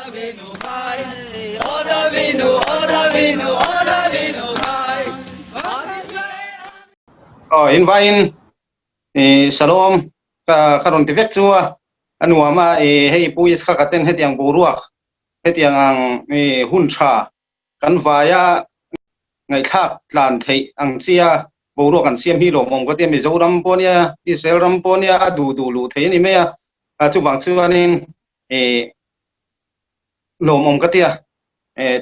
Aw in vaiin i Shalom ka ka rawn ti vek chu a a nuam a i hei Pu Yitzhak-a ten hetiang boruak hetiang ang i hun tha kan vaia ngaihthlak tlan theih ang chia boruak an siam hi lawmawm ka tia Mizoram pawh nia Israel ram pawh nia a duh duh luh thei a ni mai a chuvang chuanin i lawmawm ka tia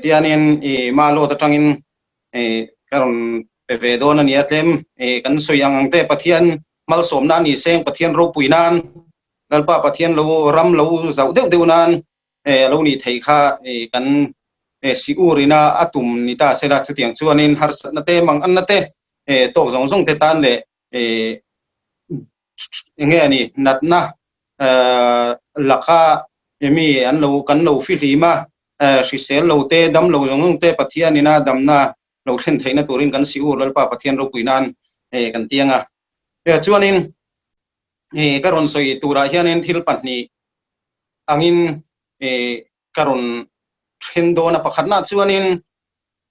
tianin i Malawt atangin ka rawn pe ve dawn a nia tlem kan sawi ang ang te Pathian malsawmna a ni seng Pathian ropui nan Lalpa Pathian lo ram lo zauh deuh deuh nan a lo nih theih kha kan si urina a tum ni ta sela chutiang chuanin harsatna te manganna te tawk zawng zawng te tan leh enge a ni natna laka mi an lo kan lo fihlim a hrisel lo te dam lo zawng zawng te Pathianina damna lo thlen theihna turin kan si ur Lalpa Pathian ropui nan kan tiang a. Chuanin ka rawn sawi turah hianin thil pahnih angin ka rawn then dawn a. Pakhatna chuanin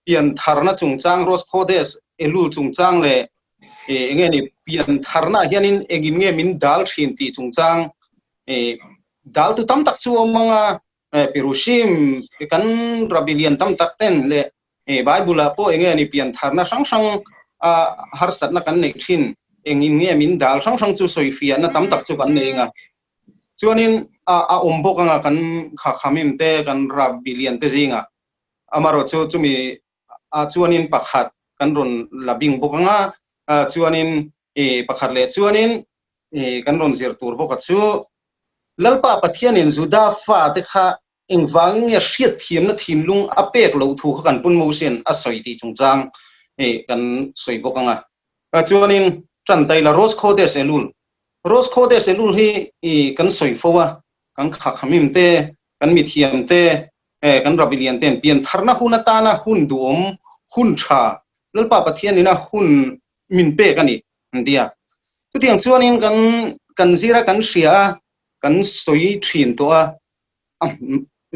piantharna chungchang Rosh Chodesh Elul chungchang leh enge ni piantharna hianin engin nge min dal thin tih chungchang daltu tam tak chu awm ang a. Pirushim kan Rabbi lian tam tak ten leh Bible ah pawh enge ni piantharna hrang hrang a harsatna kan neih thin engin nge min dal hrang hrang chu sawifiahna tam tak chu kan nei ang a. Chuanin a a awm bawk anga kan khakhamim te kan Rabbi lian te zingah amarawh chu chumi ah chuanin pakhat kan rawn la bing bawk anga chuanin pakhat leh chuanin kan rawn zir tur bawk a chu Lalpa Pathianin Juda fate kha engvangin nge hriatthiamna thinlung a pek loh thu kha kan Pun Mosian a sawi tih chungchang kan sawi bawk ang a. Chuanin Tantaila Rosh Chodesh Elul, Rosh Chodesh Elul hi kan sawi fo a, kan khakhamim te, kan mithiam te, kan Rabbi lian ten piantharna hun atana hun duhawm, hun tha, Lalpa Pathianina hun min pek a ni an ti a. Chutiang chuanin kan kan zir a, kan hria a, kan sawi thin tawh a,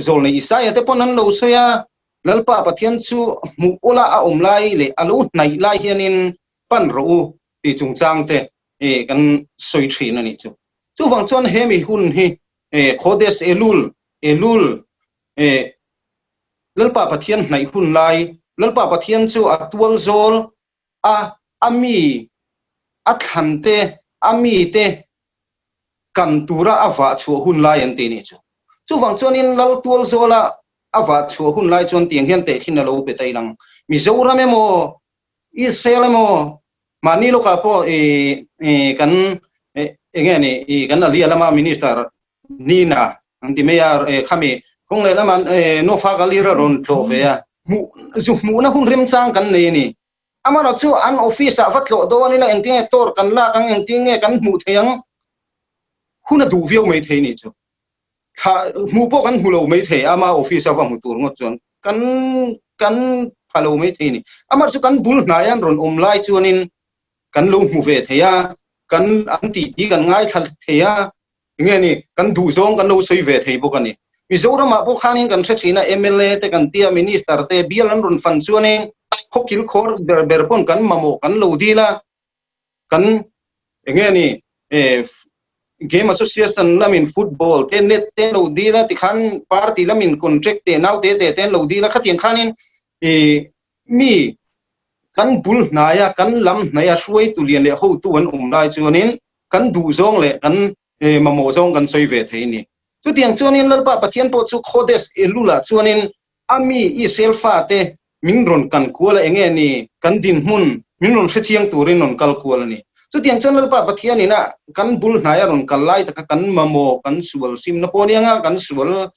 zawlnei Isaia te pawn an lo sawi a, Lalpa Pathian chu hmuh ula a awm lai leh a lo hnaih lai hianin pan rawh u tih chungchang te kan sawi thin a nih chu. Chuvang chuan he mi hun hi Chodesh Elul, Elul, Lalpa Pathian hnaih hun lai, Lalpa Pathian chu a tual zawl a, a mi a thlan te, a mi te kan tura a vah chhuah hun lai an ti nih chu. Chuvang chuanin Lal tual zawla a vah chhuah hun lai chuan tiang hian tehkhin a lo pe ta ilang. Mizoram emaw, Israel emaw, mahni lawkah pawh i kan enge ni i kan Alia lama Minister Nina an ti mai a, khami kawng leh lama Nofa Galira rawn tlawh ve a, hmuh zu hmuhna hun remchang kan nei a ni. Amarawh chu an office ah va tlawh dawn ila engtin nge tor kan lak ang, engtin nge kan hmuh thei ang hun a duh viau mai thei nih chu. Thla hmuh pawh kan hmu lo mai thei ama office a va hmu tur ngawt chuan kan kan pha lo mai thei ni. Amarawh chu kan bul hnai an rawn awm lai chuanin kan lo hmu ve thei a, kan an tih tih kan ngaithla thei a, Enge ni, kan duh zawng kan lo sawi ve thei bawk a ni. Mizoramah pawh khanin kan hre thin a, mla te kan tia, Minister te bial an rawn fan chuanin khawkil khawr ber ber pawn kan mamawh kan lo dil a, kan enge ni Game Association lamin football te net te an lo dil a, tikhan party lamin contract te nau te te te an lo dil a, khatiang khanin mi kan bul hnaia kan lam hnaia hruaitu lian leh hotu an awm lai chuanin kan duh zawng leh kan mamawh zawng kan sawi ve thei a ni. Chutiang chuanin Lalpa Pathian pawh chu Chodesh Elul-ah chuanin a mi Israel fate min rawn kan kual a, enge ni kan dinhmun min rawn hrechiang turin rawn kal kual a ni. Chutiang chuan Lalpa Pathianin a kan bul hnaia rawn kal lai taka kan mamawh, kan sual simna pawh nia nga, kan sual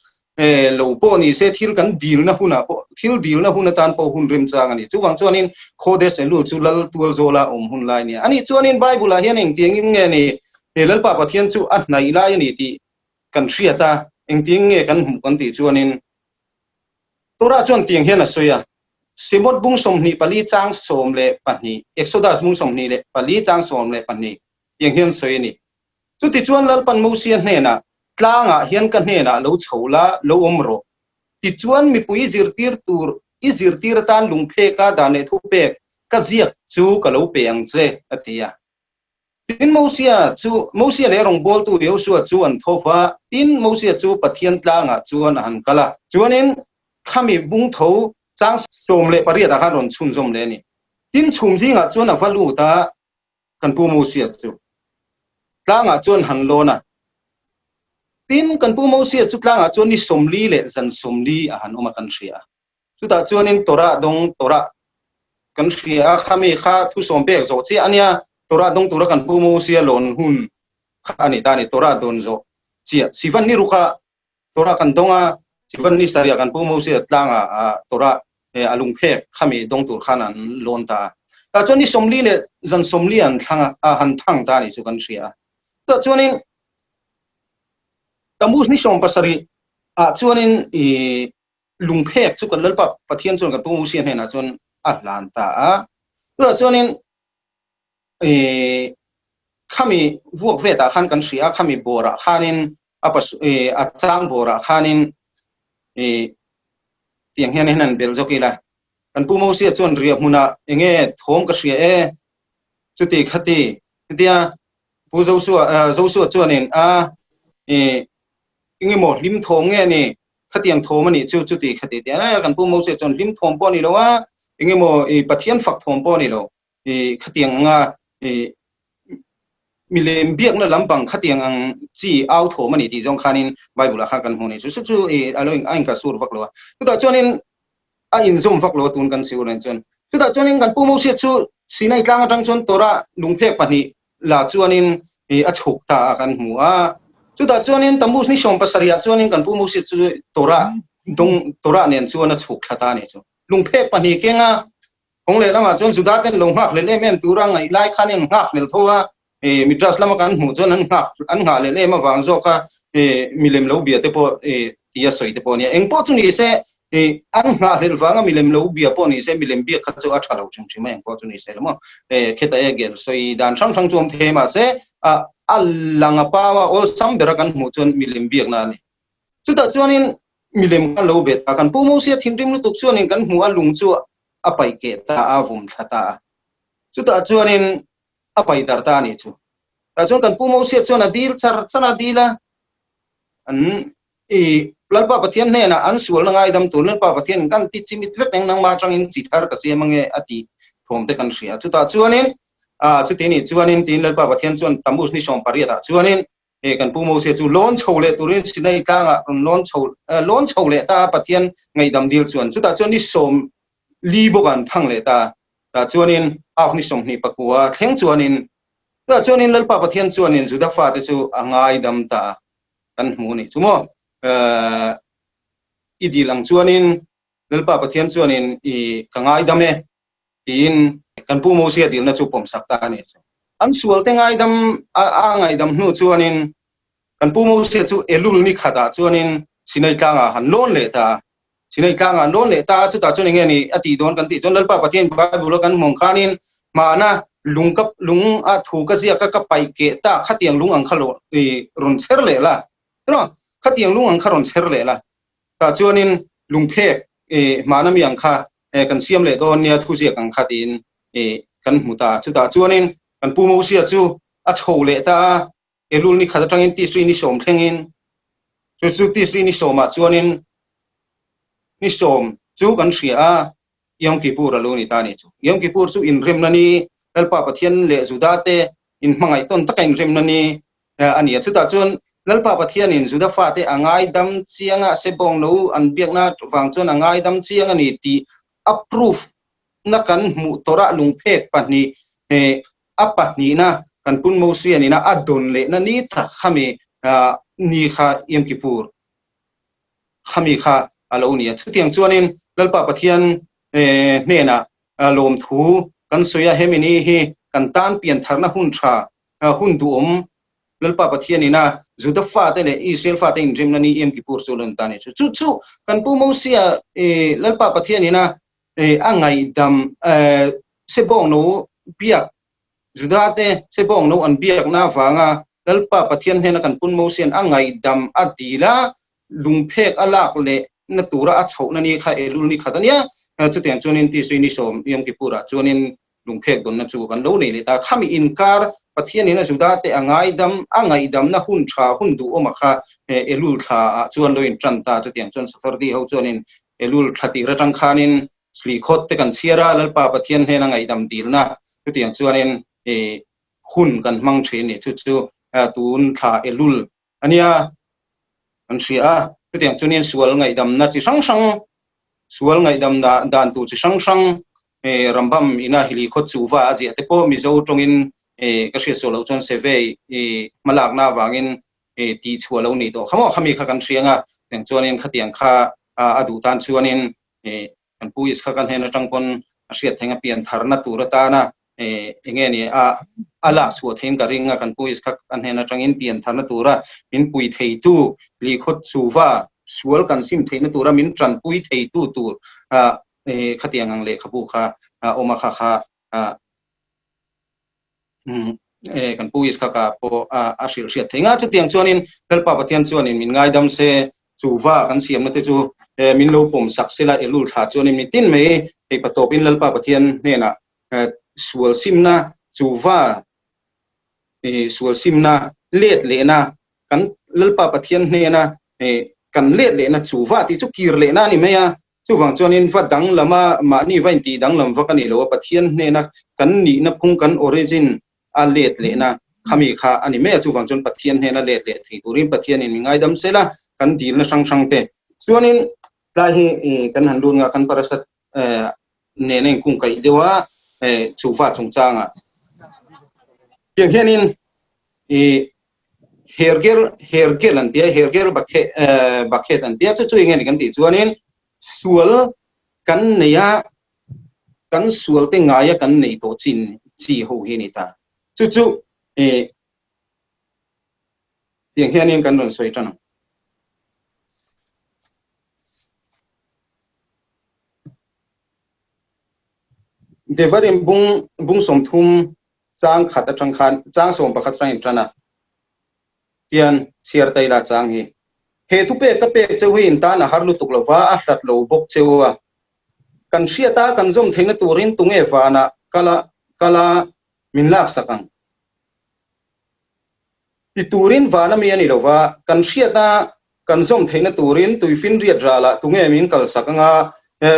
lo pawh ni se thil kan dilna hunah pawh thil dilna hun atan pawh hun remchang a ni. Chuvang chuanin Chodesh Elul chu Lal tual zawla awm hun lai a ni a. Ani chuanin Bible-ah hian engtiangin nge ni he Lalpa Pathian chu a hnaih lai a ni tih kan hriat a, engtiang nge kan hmuh kan tih chuanin Torah chuan tiang hian a sawi a, Shemot bung 24 chang 12, Exodus bung 24 chang 12 tiang hian sawi a ni. Chutichuan Lalpan Mosia hnenah, Tlangah hian ka hnenah lo chho la, lo awm rawh. Tichuan mipui zirtir tur i zirtir atan lungpheka dan leh thupek ka ziak chu ka lo pe ang che, a ti a. Tin, Mosia chu, Mosia leh rawngbawltu Joshua chu an tho va, tin, Mosia chu Pathian tlangah chuan a han kal a. Chuanin khami bungtho chang 18 ah khan rawn chhunzawm leh a ni. Tin, chhum zingah chuan a va lut a, kan pu Mosia chu tlangah chuan han lawn a. Tin, kan pu Mosia chu tlangah chuan ni 40 leh zan 40 a han awm a kan hria a. Chutah chuanin Torah dawng Torah kan hria a, khami kha thu sawm pek zawh chiah a nia, Torah dawng tura kan pu Mosia lawn hun kha a ni ta a ni, Torah dawn zawh chiah. Sivan ni rukah Torah kan dawng a, Sivan ni sarihah kan pu Mosia tlangah Torah a lungphek khami dawng tur khan an lawn ta a. Tah chuan ni 40 leh zan 40 an thlang a, a han thang ta a ni chu kan hria a. Chutah chuanin Tammuz ni 17 ah chuanin i lungphek chu kan Lalpa Pathian chuan kan Pu Mosia hnenah chuan a hlan ta a. Chutah chuanin khami vuak vetah khan kan hria a, khami bawrah khanin a a chang bawrah khanin tiang hian hian an belh zawk ila. Kan Pu Mosia chuan riah hmunah enge thawm ka hria e, chuti khati hetia Pu Joshua Joshua chuanin a engemaw hlim thawm nge ni khatiang thawm a nih chu chuti khati tia a kan Pu Mosia chuan hlim thawm pawh a ni lo a, engemaw i Pathian fak thawm pawh a ni lo, i khatiang anga i milem biakna lampang khatiang ang chi au thawm a ni tih zawng khanin Bible ah khan kan hmu a ni. Chu chu i a lo a inkasur vak lo a, chutah chuanin a inzawm vak lo a tun kan siur nen chuan. Chutah chuanin kan Pu Mosia chu Sinai tlang atang chuan Torah lungphek pahnih la chuanin a chhuk ta a kan hmu a. Chutah chuanin Tammuz ni 17 ah chuanin kan Pu Mosia chu Torah dawng Torah nen chuan a chhuk thla ta a ni chu. Lungphek pahnih kenga kawng leh lamah chuan Juda ten lo nghak hlel em em tura ngaih lai khan an nghak hlel tho a, Midrash lama kan hmuh chuan an nghak an nghah leh em avang zawk a milem lo bia te pawh tia sawi te pawh a nia. Eng pawh chu ni se an nghah hlelh vanga milem lo bia pawh ni se milem biak kha chu a tha lo hrim hrim a, eng pawh chu ni se lo maw. Kheta e gel sawi dan hrang hrang chu awm thei mahse a lang a pau a awlsam bera kan hmuh chuan milem biakna a ni. Chutah chuanin milem khan lo bet a, kan Pu Mosia thinrim lutuk chuanin kan hmuh a lung chu a paih keh ta a, a vum thla ta a. Chutah chuanin a pai dar ta a nih chu. Tah chuan kan Pu Mosia chuan a dil char char a, dil a, an i Lalpa Pathian hnenah an sualna ngaidam tur Lalpa Pathian kan ti chimit vek eng nangmah atangin chi thar ka siam ange a ti thawm te kan hria. Chutah chuanin a chuti nih chuanin tiin Lalpa Pathian chuan Tammuz ni 18 ah chuanin e kan Pu Mosia chu lawn chho leh turin Sinai tlangah rawn lawn chho lawn chho leh ta a Pathian ngaihdam dil chuan. Chutah chuan ni 40 bawk an thang leh ta. Tah chuanin Av ni 29 thleng chuanin tah chuanin Lalpa Pathian chuanin Juda fate chu a ngaidam ta a kan hmu a nih chu maw. I dil ang chuanin Lalpa Pathian chuanin i ka ngaidam e tiin kan Pu Mosia dilna chu pawmsak ta a nih chu. An sualte ngaidam a ngaihdam hnu chuanin kan Pu Mosia chu Elul ni khatah chuanin Sinai tlangah han lawn leh ta a. Sinai tlangah an lawn leh ta a, chutah chuan enge ni a tih dawn kan tih chuan Lalpa Pathian Bible a kan hmuh ang khanin hmana lung ka lung a thu ka ziak a ka paih keh ta khatiang lung ang kha lo i rawn chher leh la chuan khatiang lung ang kha rawn chher leh la tah chuanin lungphek i hmana mi ang kha kan siam leh dawn nia thu ziak ang kha tiin i kan hmu ta chutah chuanin kan Pu Mosia chu a chho leh ta a Elul ni khat atangin Tisri ni 10 thlengin chu chu Tisri ni 10 ah chuanin ni 10 chu kan hria a, Yom Kippur a lo ni ta a ni chu. Yom Kippur chu inremna ni, Lalpa Pathian leh Juda te inhmangaih tawn taka inremna ni a ni a. Chutah chuan Lalpa Pathianin Juda fate a ngaidam chiang a, sebawng lo an biakna vang chuan a ngaidam chiang a ni tih a proof na kan hmuh tawrah lungphek pahnih a pahnihna kan Pun Mosia nena a dawn lehna ni tak khami ni kha Yom Kippur khami kha a lo ni a. Chutiang chuanin Lalpa Pathian hnenah lawmthu kan sawi a, hemi ni hi kan tan piantharna hun tha, hun duhawm Lalpa Pathianina Juda fate leh Israel fate inremna ni Yom Kippur chu a lo ni ta a ni. Chu chu kan Pu Mosia Lalpa Pathianina a ngaihdam sebawng lo biak Juda te sebawng lo an biakna avanga Lalpa Pathian hnena kan Pun Mosian a ngaihdam a dil a, lungphek a lak leh. na tura a chhohna ni kha Elul ni khat a nia. Chutiang chuanin Tisri ni sawm Yom Kippur-ah chuanin lungphek dawnna chu kan lo nei leh ta. Khami inkar Pathianin a Judate a ngaidam, a ngaihdamna hun tha, hun duhawma kha Elul thlaah chuan lo intan ta. Chutiang chuan Sephardi ho chuanin Elul thla tir atang khanin Slikhawt te kan chhiar a, Lalpa Pathian hnena ngaihdam dilna chutiang chuanin hun kan hmang thin ni. Chu chu tun thla Elul a nia kan hria a. Chutiang chuanin sual ngaihdamna chi hrang hrang, sual ngaihdam dan tur chi hrang hrang Rambam ina Hilikhawt chuva a ziah te pawh Mizo tawngin ka hriat sual loh chuan Sevei hmalakna avangin tihchhuah lo ni tawh kha maw? Khami kha kan hria anga, chutiang chuanin khatiang kha a duh tan chuanin kan pu Iskha ka hnen atang pawn a hriat theng a pian tharna tur atana enge ni a a lak chhuah theiin ka ring a, kan pu Iskha ka hnen atangin pian tharna tura min pui theitu likhawt chuva sual kan sim theihna tura min tanpui theitu tur khatiang ang lehkhabu kha a awm a kha kha kan pu Isaka pawh a hrilh hriat thei nga. Chutiang chuanin Lalpa Pathian chuanin min ngaidam se, chuva kan siamna te chu min lo pawm sak sela Elul thla chuanin mitin mai hei patawpin Lalpa Pathian hnenah sual simna, chuva sual simna let lehna kan Lalpa Pathian hnena kan let lehna chuva tih chu kir lehna a ni mai a. Chuvang chuanin va danglam a, mahni va intih danglam vak a ni lo a, Pathian hnena kan nihna phung, kan origin a let lehna khami kha a ni mai a, chuvang chuan Pathian hnena let leh thei turin Pathianin mi ngaidam sel a, kan dilna hrang hrang te. Chuanin tlai hi kan han lut nga, kan parasat nena inkungkaih deuh a, chuva chungchangah tiang hianin i Hergel, Hergel an tia, Hergel Bakhet, Bakhet an tia, chu chu enge ni kan tih chuanin sual kan nei a, kan sual te ngaia kan nei tawh chin chi ho hi a ni ta. Chu chu tiang hianin kan rawn sawi tan ang. Devarim bung, bung 30 Chang khat atang khan chang 11 atang in tan a, tian chhiar ta ila chang hi. He thupek ka pek cheu hi in tan a har lutuk lo va, a hlat lo bawk cheu a. Kan hriat a, kan zawm theihna turin tunge vanah kal a, kal a min laksak ang? Ti turin van a mi a ni lo va, kan hriat a, kan zawm theihna turin tuifinriat ralah tunge min kalsak anga,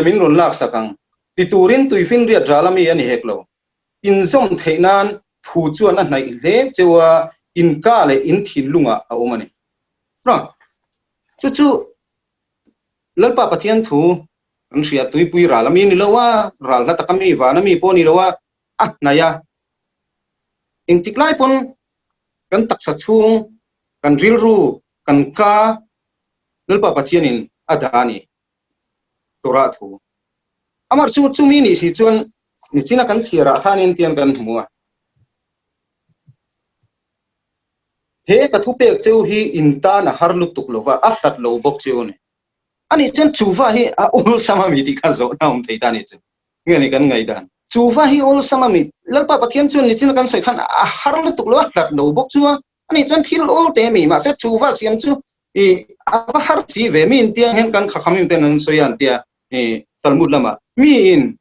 min rawn laksak ang? Ti turin tuifinriat ral a mi a ni hek lo. Inzawm theih nan thu chuan a hnaih hle cheu a, in ka leh in thinlungah a awm a ni. Ra, chu chu Lalpa Pathian thu kan hria, tuipui ral a mi ni lo a, ral hla tak a mi, van a mi pawh ni lo a, a hnaih a. Engtik lai pawn kan taksa chhung, kan rilru, kan ka Lalpa Pathianin a dah a ni. Torah thu. Amah chu chumi nih si chuan nichina kan chhiarah khanin tiang kan hmu a. He ka thupek cheu hi in tan a har lutuk lova, a hlat lo bawk cheu a ni. Anih chuan chuva hi a awlsam a mi tih kha zawhna awm thei ta ni chu. Nge ni kan ngaihdan? Chuva hi awlsam a mi? Lalpa Pathian chuan nichina kan sawi khan a har lutuk lo, a hlat lo bawk chu a. Ani chuan thil awl te mi, mahse chuva siam chu i a va har chi ve. Mi in tiang hian kan khakham im ten an sawi a an tia i Talmud lamah. Mi in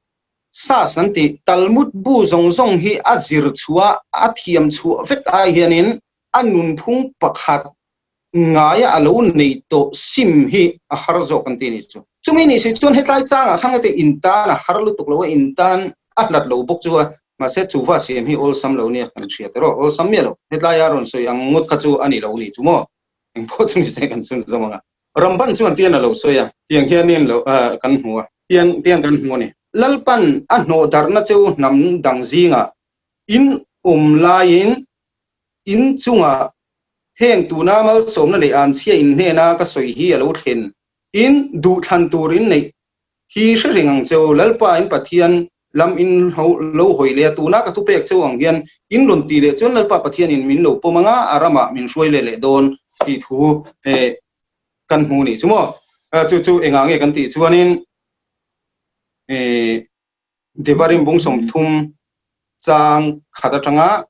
Sas an tih Talmud bu zawng zawng hi a zir chhuah a thiam chhuah vek ai hianin a nunphung pakhat ngaia a lo nei tawh sim hi a har zawk an ti a ni chu. Chumi nih si chuan hetlai changah khan heti in tan a har lutuk lo a, in tan a hlat lo bawk chu a, mahse chuva siam hi awlsam lo nia kan hria tawh rawh, awlsam miah lo. Hetlaia rawn sawi ang ngawt kha chu a ni lo ni chu maw? Engpawh chu ni se kan chhunzawm ang a. Ramban chuan tian a lo sawi a, tiang hianin lo kan hmu a, tiang tiang kan hmu a ni. Lalpan a hnawh darhna cheu hnam dang zingah in awm laiin in chungah Heng tuna malsawmna leh anchhia in hnena ka sawi hi a lo thlen in duhthlan tur in neih hi hre reng ang cheu. Lalpa in Pathian lam in lo hawi leh a, tuna ka thupek cheu ang hian in rawn tih leh chuan Lalpa Pathian in min lo pawm anga a ramah min hruai leh leh dawn tih thu kan hmu nih chu maw. Chu chu engah nge kan tih chuanin Devarim bung 30 chang khat atanga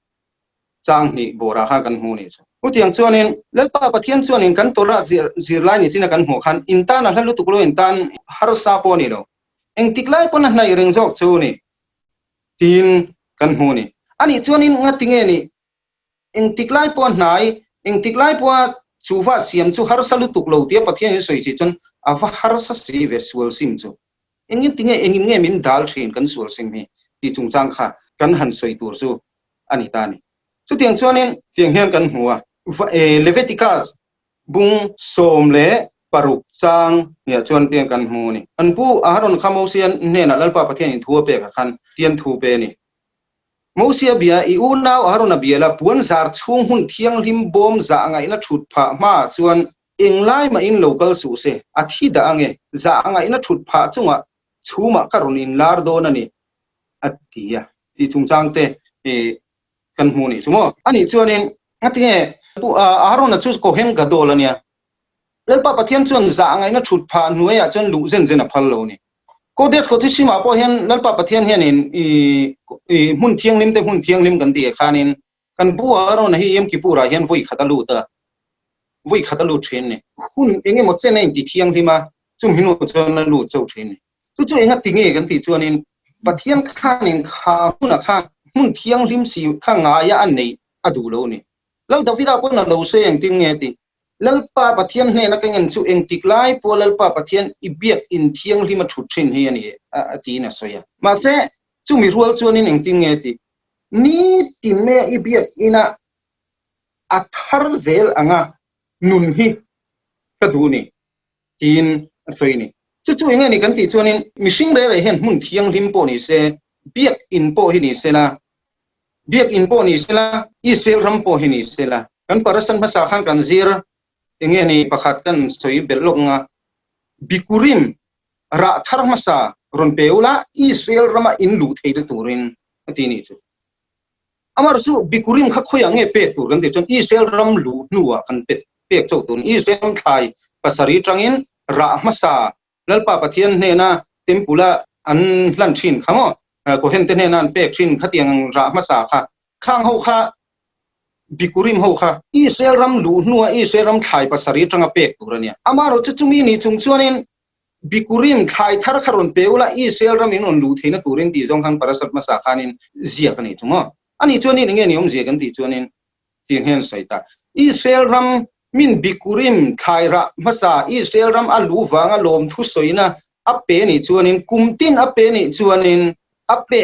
chang hnih bawrah khan kan hmu nih chu. Chutiang chuanin Lalpa Pathian chuanin kan Torah zirlai ni china kan hmuh khan in tan a hla lutuk lo in tan harsa pawh a ni lo. Engtik lai pawn a hnaih reng zawk chu ni tiin kan hmu a ni. Anih chuanin ngatinge ni engtik lai pawha hnai, engtik lai pawha chuva siam chu harsa lutuk lo tia Pathian in sawi chi chuan a va harsa si ve sual sim chu. Engin tinge engin nge min dal thin kan sual sim hi tih chungchang kha kan han sawi tur chu a ni ta a ni. Chutiang chuanin tiang hian kan hmu a, Leviticus bung 16 chang niah chuan tiang kan hmu a ni. An pu Aharon kha Mosia hnenah Lalpa Pathian in thu a pek ah khan tian thu pe a ni. Mosia bia, I unau Aharona bia la puan zar chhung hmun thianghlim bawm zah ngaihna thut phah hmaah chuan englai mahin lo kal suh se, a thi dah ange, zah ngaihna thut phah chungah chhumah ka rawn inlar dawn a ni, a ti a. Tih chungchang te kan hmu nih chu maw? Anih chuanin ngatinge Aharona chu Kohen Gadol a nia, Lalpa Pathian chuan zah ngaihna thut phah hnuaiah chuan luh zen zen a phal lo a ni. Kodesh Kothushimah pawh hian Lalpa Pathian hianin i hmun thianghlim te hmun thianghlim kan tih ah khanin kan pu Aarona hi Yom Kippur-ah hian vawi khat a lut a, vawi khat a lut thin a ni. Hun eng emaw chen a inti thianghlim a, chumi hnu chuan a lut chauh thin a ni. Chu chu enga ti nge kan tih chuanin Pathian khanin kha hmunah kha hmun thianghlim si kha ngaia a neih a duh lo a ni. Lal Davida pawn a lo sawi engtin nge tih? Lalpa Pathian hnena ka ngen chu engtik lai pawh Lalpa Pathian i biak in thianghlim a thut thin hi a ni a tiin a sawi a. Mahse, chumi rual chuanin engtin nge tih? Nitin maia i biak ina a thar zel anga nun hi ka duh ni tiin a sawi a ni. Chu chu enge ni kan tih chuanin mihring reh reh hian hmun thianghlim pawh ni se, biak in pawh hi ni sela, Biakinn pawh ni sela, Israel ram pawh hi ni sela, kan Parasan hmasa khan kan zir enge ni pakhat kan sawi belh lawk anga, Bikurim rah thar hmasa rawn pe ula Israel rama in luh theihna turin a ti nih chu. Amar chu Bikurim kha khawiah nge pek tur kan tih chuan Israel ram luh hnuah kan pek chauh tur a ni. Israel ram thlai pasarih tangin rah hmasa Lalpa Pathian hnena Temple-a an hlan thin kha maw? Kohen te hnena an pek thin khatiang rah hmasa kha. Khang ho kha Bikurim ho kha Israel ram luh hnua Israel ram thlai pasarih atanga pek tur a nia. Amaherawh chu chumi ni chung chuanin Bikurim thlai thar kha rawn pe ula Israel ram in rawn luh theihna turin tih zawng khan Parasat hmasa khanin ziak a ni chu maw? Ani chuanin enge ni awmzia kan tih chuanin tih hian sawi ta. Israel ram min Bikurim thlai rah hmasa Israel ram a luh vanga lawm thu sawina a pe nih chuanin kum tin a pe nih chuanin a pe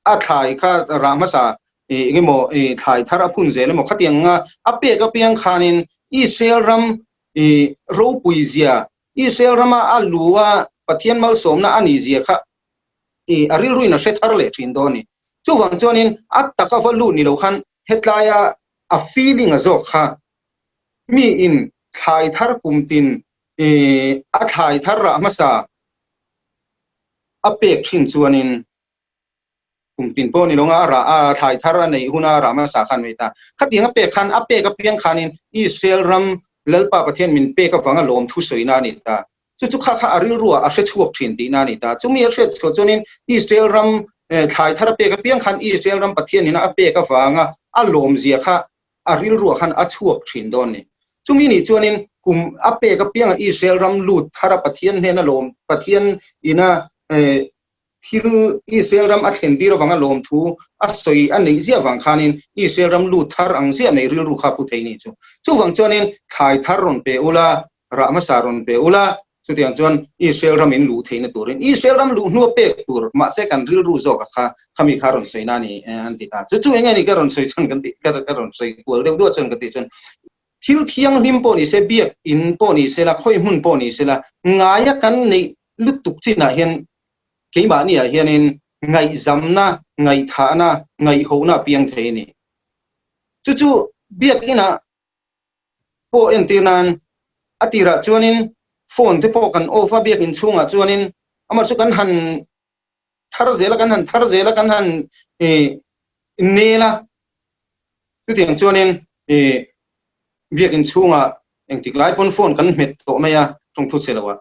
a thlai kha rah hmasa engemaw thlai thar a phun zel emaw khatiang anga a pek apiang khanin Israel ram ropui zia Israel rama a lu a Pathian malsawmna a nih zia kha a rilruin a hre thar leh thin dawn a ni. Chuvang chuanin a taka va lut ni lo khan hetlaia a feeling a zawk kha miin thlai thar kum tin a thlai thar rah hmasa a pek thin chuanin kum tin pawh ni lo nga a rah a thlai thar a neih huna a rah hmasa khan mai ta. Khatiang a pek khan a pek apiang khanin Israel ram Lalpa Pathian min pek avanga lawmthu sawina a ni ta. Chu chu kha kha a rilruah a hre chhuak thin tihna a ni ta. Chumi a hriat chhuah chuanin Israel ram thlai thar a pek apiang khan Israel ram Pathian ina a pek avanga a lawmzia kha a rilruah khan a chhuak thin dawn a ni. Chumi nih chuanin kum a pek apianga Israel ram lut thar a Pathian hnena lawm Pathian ina thil Israel ram a thlen tir avanga lawmthu a sawi a neih ziah avang khanin Israel ram lut thar ang ziah mai rilru kha pu thei ni chu. Chuvang chuanin thlai thar rawn pe ula, rah hmasa rawn pe ula, chutiang chuan Israel ram in luh theihna turin Israel ram luh hnua pek tur mahse kan rilru zawk a kha khami kha rawn sawi na ni an ti ta. Chu chu enge ni ka rawn sawi chuan kan ti ka rawn sawi kual deuh duah chuan ka tih chuan thil thianghlim pawh ni se biak in pawh ni se la khawi hmun pawh ni se la ngaia kan neih lutuk chinah hian keimahniah hianin ngaihzamna, ngaihthahna, ngaihhohna a piang thei a ni. Chu chu biakinah pawh entir nan a tirah chuanin phone te pawh kan off a biakin chhungah chuanin amah chu kan han thar zel a, kan han thar zel a, kan han nel a. Chutiang chuanin biakin chhungah engtik lai pawn phone kan hmet tawh mai a, tawngthu chhe loah.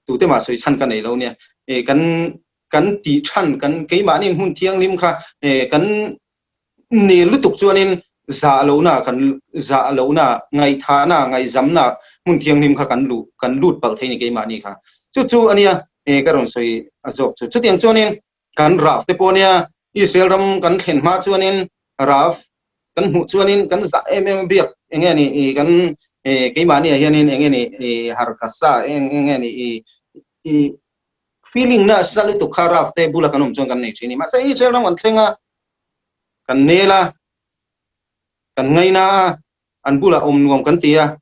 Tute mah sawi chhan ka nei lo nia. Kan kan tih than kan keimahni hmun thianghlim kha kan nel lutuk chuanin zah lohna kan zah lohna, ngaihthahna, ngaihzamna hmun thianghlim kha kan luh kan lut palh thei ni keimahni kha. Chu chu a nia ka rawn sawi a zawk chu. Chutiang chuanin kan Rav te pawh nia Israel ram kan thlen hma chuanin Rav kan hmuh chuanin kan zah em em a biak eng nge ni i kan keimahni ah hianin eng nge ni i harkasa eng nge ni i i feeling nasa lutuk kha Rav te bula kan awm chuan kan nei thin a ni. Mahse Israel ram kan thleng a kan nel a, kan ngaina a, an bulah awm nuam kan ti a.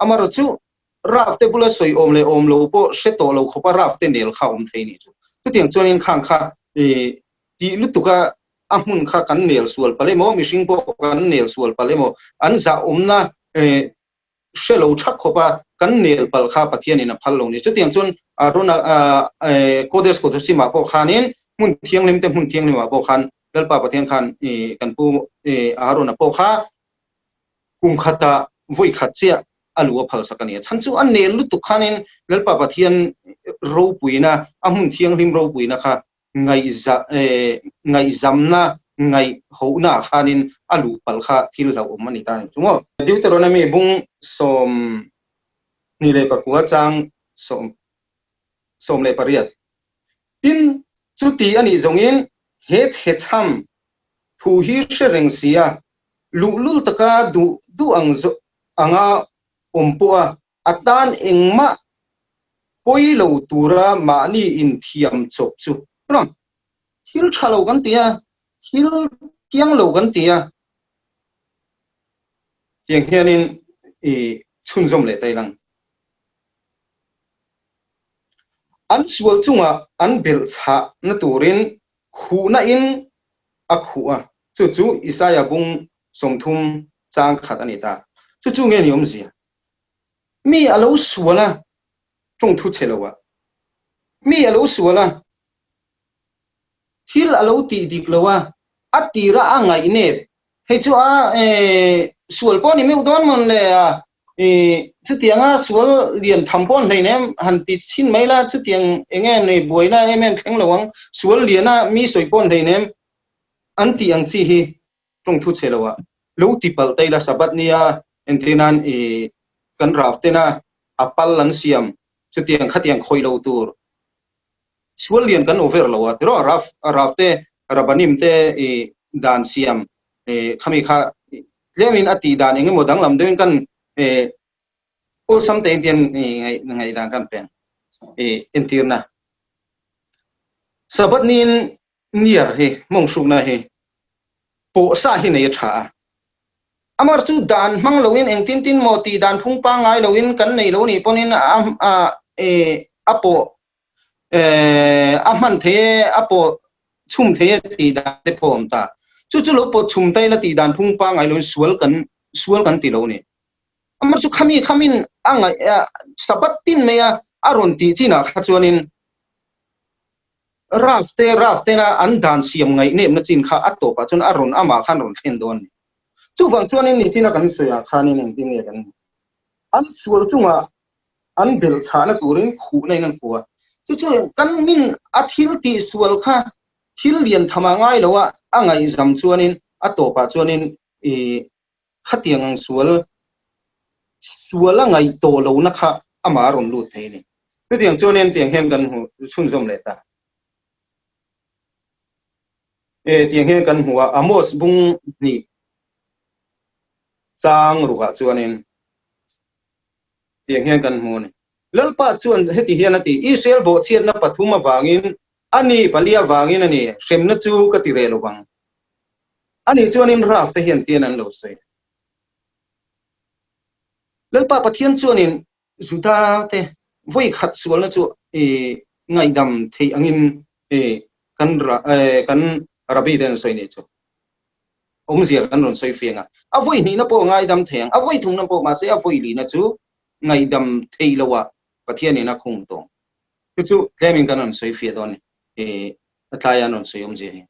Amaherawh chu Raf te bula sawi awm leh awm lo pawh hre tawh lo khawpa Raf te nel kha awm thei nih chu. Chutiang chuanin khang kha tih lutuk a a hmun kha kan nel sual palh emaw, mihring pawh kan nel sual palh emaw, an zahawmna hre lo thak khawp a, kan nel palh kha Pathianin a phal lo ni. Chutiang chuan Arona Kodesh Kodashimah pawh khanin hmun thianghlim te hmun thianghlimah pawh khan Lalpa Pathian khan kan pu Arona pawh kha kum khata vawi khat chiah a lu a phal sak a ni. A chhan chu a nel lutuk khanin Lalpa Pathian ropuina, a hmun thianghlim ropuina kha ngaihzamna, ngaihhohna ah khanin a luh palh kha thil hlauhawm a ni ta a ni chu maw. Deuteronomy bung 29 chang 18. Tin, chuti a nih zawngin he chhechham thu hi hre reng si a, luhlul taka duh duh ang anga awm pawh a, a tan engmah pawi lo tura mahni inthiam chawp chu ram thil tha lo kan ti a, thil tiang lo kan ti a, tiang hianin i chhunzawm leh ta ilang. An sual chungah an belh chhahna turin khuhna in a khuh a, chu chu Isaia bung 30 chang khat a ni ta. Chu chu nge ni awmzia? Mi a lo sual a, tawng thu chhe lo ah. Mi a lo sual a, thil a lo tih dik lo a, a tira a ngaihnep. Hei chu a sual pawh a ni meuh dawn mawn le a, chutianga sual lian tham pawh an hleinem han ti chhin mai la, chutiang eng em nei buaina em em thleng lo ang, sual liana mi sawi pawh an hleinem an tih ang chi hi tawng thu chhe lo ah. Lo ti palh ta ila Sabbath nia entir nan i kan Rav tena a pal an siam chutiang khatiang khawih lo tur sual lian kan over lo a tiraw Rav Rav te Rabbanim te i dan siam i khami kha tlemin a tih dan engemaw danglam deuhin kan i awlsam tein tian i ngaihdan kan pe i entirna Sabbath niin niar hi mawnghrukna hi pawhsa hi nei a tha a. Amar chu dan hmang loin engtin tin maw tih dan phung pangngai loin kan nei lo nih pawhin a a pawh a hman thei e, a pawh chhum thei e tih dan te pawh a awm ta. Chu chu lo pawh chhum ta ila tih dan phung pangngai loin sual kan sual kan ti lo ni. Amar chu khami khamin a ngaih Sabbath tin mai a a rawn tih chinah kha chuanin Ralph te Ralph tena an dan siam ngaihnepna chin kha a tawpah chuan a rawn amah khan rawn thlen dawn a ni. Chuvang chuanin nichina kan sawiah khanin engtin nge kan an sual chungah an belh chhahna turin khuhna in an khuh a. Chu chu kan min a thil tih sual kha thil lian tham ah ngai lo a a ngaihzam chuanin a tawpah chuanin ih khatiang ang sual sual a ngaih tawh lohna kha amah a rawn lut thei a ni. Chutiang chuan hetiang hian kan hmu chhunzawm leh ta. E, tiang hian kan hmu a, Amos bung hnih chang rukah chuanin tiang hian kan hmu a ni. Lalpa chuan heti hian a ti, Israel bawhchhiatna pathum avangin, a ni pali avangin a ni, hremna chu ka ti reh lo vang. Ani chuanin Ralph te hian tian an lo sawi. Lalpa Pathian chuanin Juda te vawi khat sualna chu ngaihdam theih angin kan kan Rabbi te an sawi nih chu. Awmzia kan rawn sawi fiang a. A vawi hnihna pawh ngaidam thei ang, a vawi thumna pawh mahse a vawi lihna chu ngaihdam theih loah Pathianin a khung tawng. Chu chu tlemin kan rawn sawi fiah dawn ni. A tlaia an rawn sawi awmzia hi.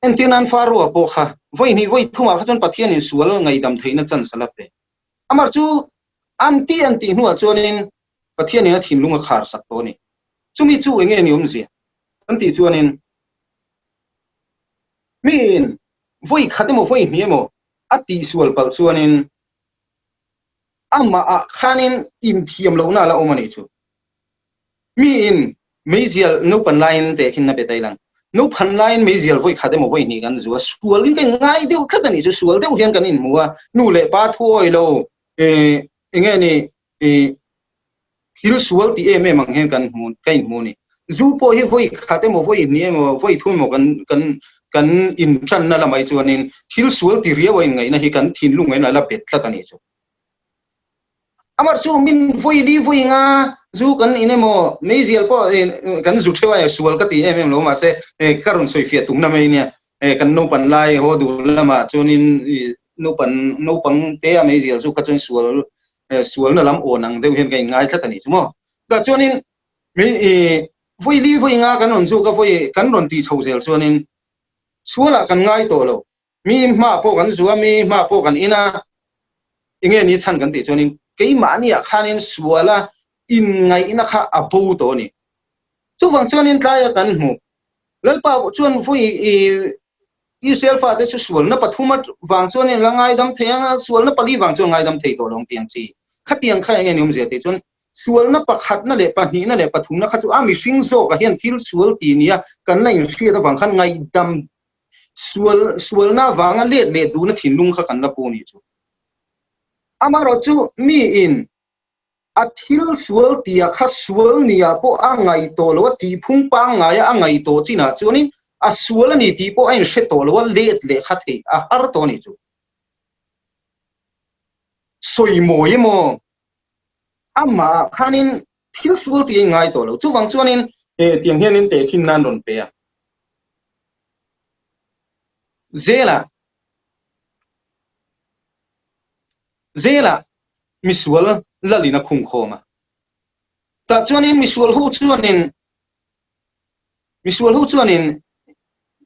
Entir nan Faroa pawh kha vawi hnih vawi thumah kha chuan Pathianin sual ngaihdam theihna chance a la pe. Amah chu an tih an tih hnuah chuanin Pathianin a thinlung a khar sak tawh a ni. Chumi chu eng nge ni awmzia? Kan tih chuanin miin Vawi khat emaw vawi hnih emaw a tihsual palh chuanin amahah khanin inthiam lohna a la awm a nih chu. Miin meizial naupan laiin teh khin a pe ta ilang. Naupan laiin meizial vawi khat emaw vawi hnih kan zu a, sualin ka inngai deuh tlat a nih chu, sual deuh hian kan inhmu a, nu leh pa thu awi lo, eng nge ni, thil sual tih em em ang hian kan hmu ka inhmu a ni. Zu pawh hi vawi khat emaw vawi hnih emaw vawi thum emaw kan kan kan intanna lamah hi chuanin thil sual ti riau a inngaihna hi kan thinlung in a la bet tlat a nih chu. Amah chu min vawi li vawi nga zu kan in emaw meizial pawh kan zu theuh a sual ka ti em em lo mahse ka rawn sawifiah tumna mai nia kan naupan lai haw duh lamah chuanin Naupan naupang te a meizial chu kha chuan sual sualna lam awn ang deuh hian ka inngai tlat a nih chu maw. Tah chuanin mi i vawi li vawi nga kan rawn zuk a vawi kan rawn tih chho zel chuanin sualah kan ngai tawh lo. Mi hma pawh kan zu a, mi hma pawh kan in a, enge ni chhan kan tih chuanin keimahniah khanin suala inngaihna kha a bo tawh a ni. Chuvang chuanin tlaia kan hmuh Lalpa chuan vawi i Israel fate chu sualna pathum vang chuan in la ngaidam thei ang a, sualna pali vang chuan ngaidam thei tawh lo ang tih ang chi. Khatiang kha eng nge ni awmzia tih chuan sualna pakhatna leh pahnihna leh pathumna kha chu a mihring zawkah hian thil sual ti nia kan la inhriat avang khan ngaihdam sual sualna avanga let leh duhna thinlung kha kan la pu nih chu. Amaherawhchu miin A thil sual tia kha sual nia pawh a ngaih tawh lo a, tihphung pangngaia a ngaih tawh chinah chuanin a sual a ni tih pawh a inhre tawh lo a, let leh kha theih a har tawh a nih chu. Sawi mawi emaw amah khanin thil sual tih a inngai tawh lo. Chuvang chuanin tiang hianin tehkhin nan rawn pe a. Zelah Zelah misual lalin a khung khawm a. Tah chuanin misual ho chuanin misual ho chuanin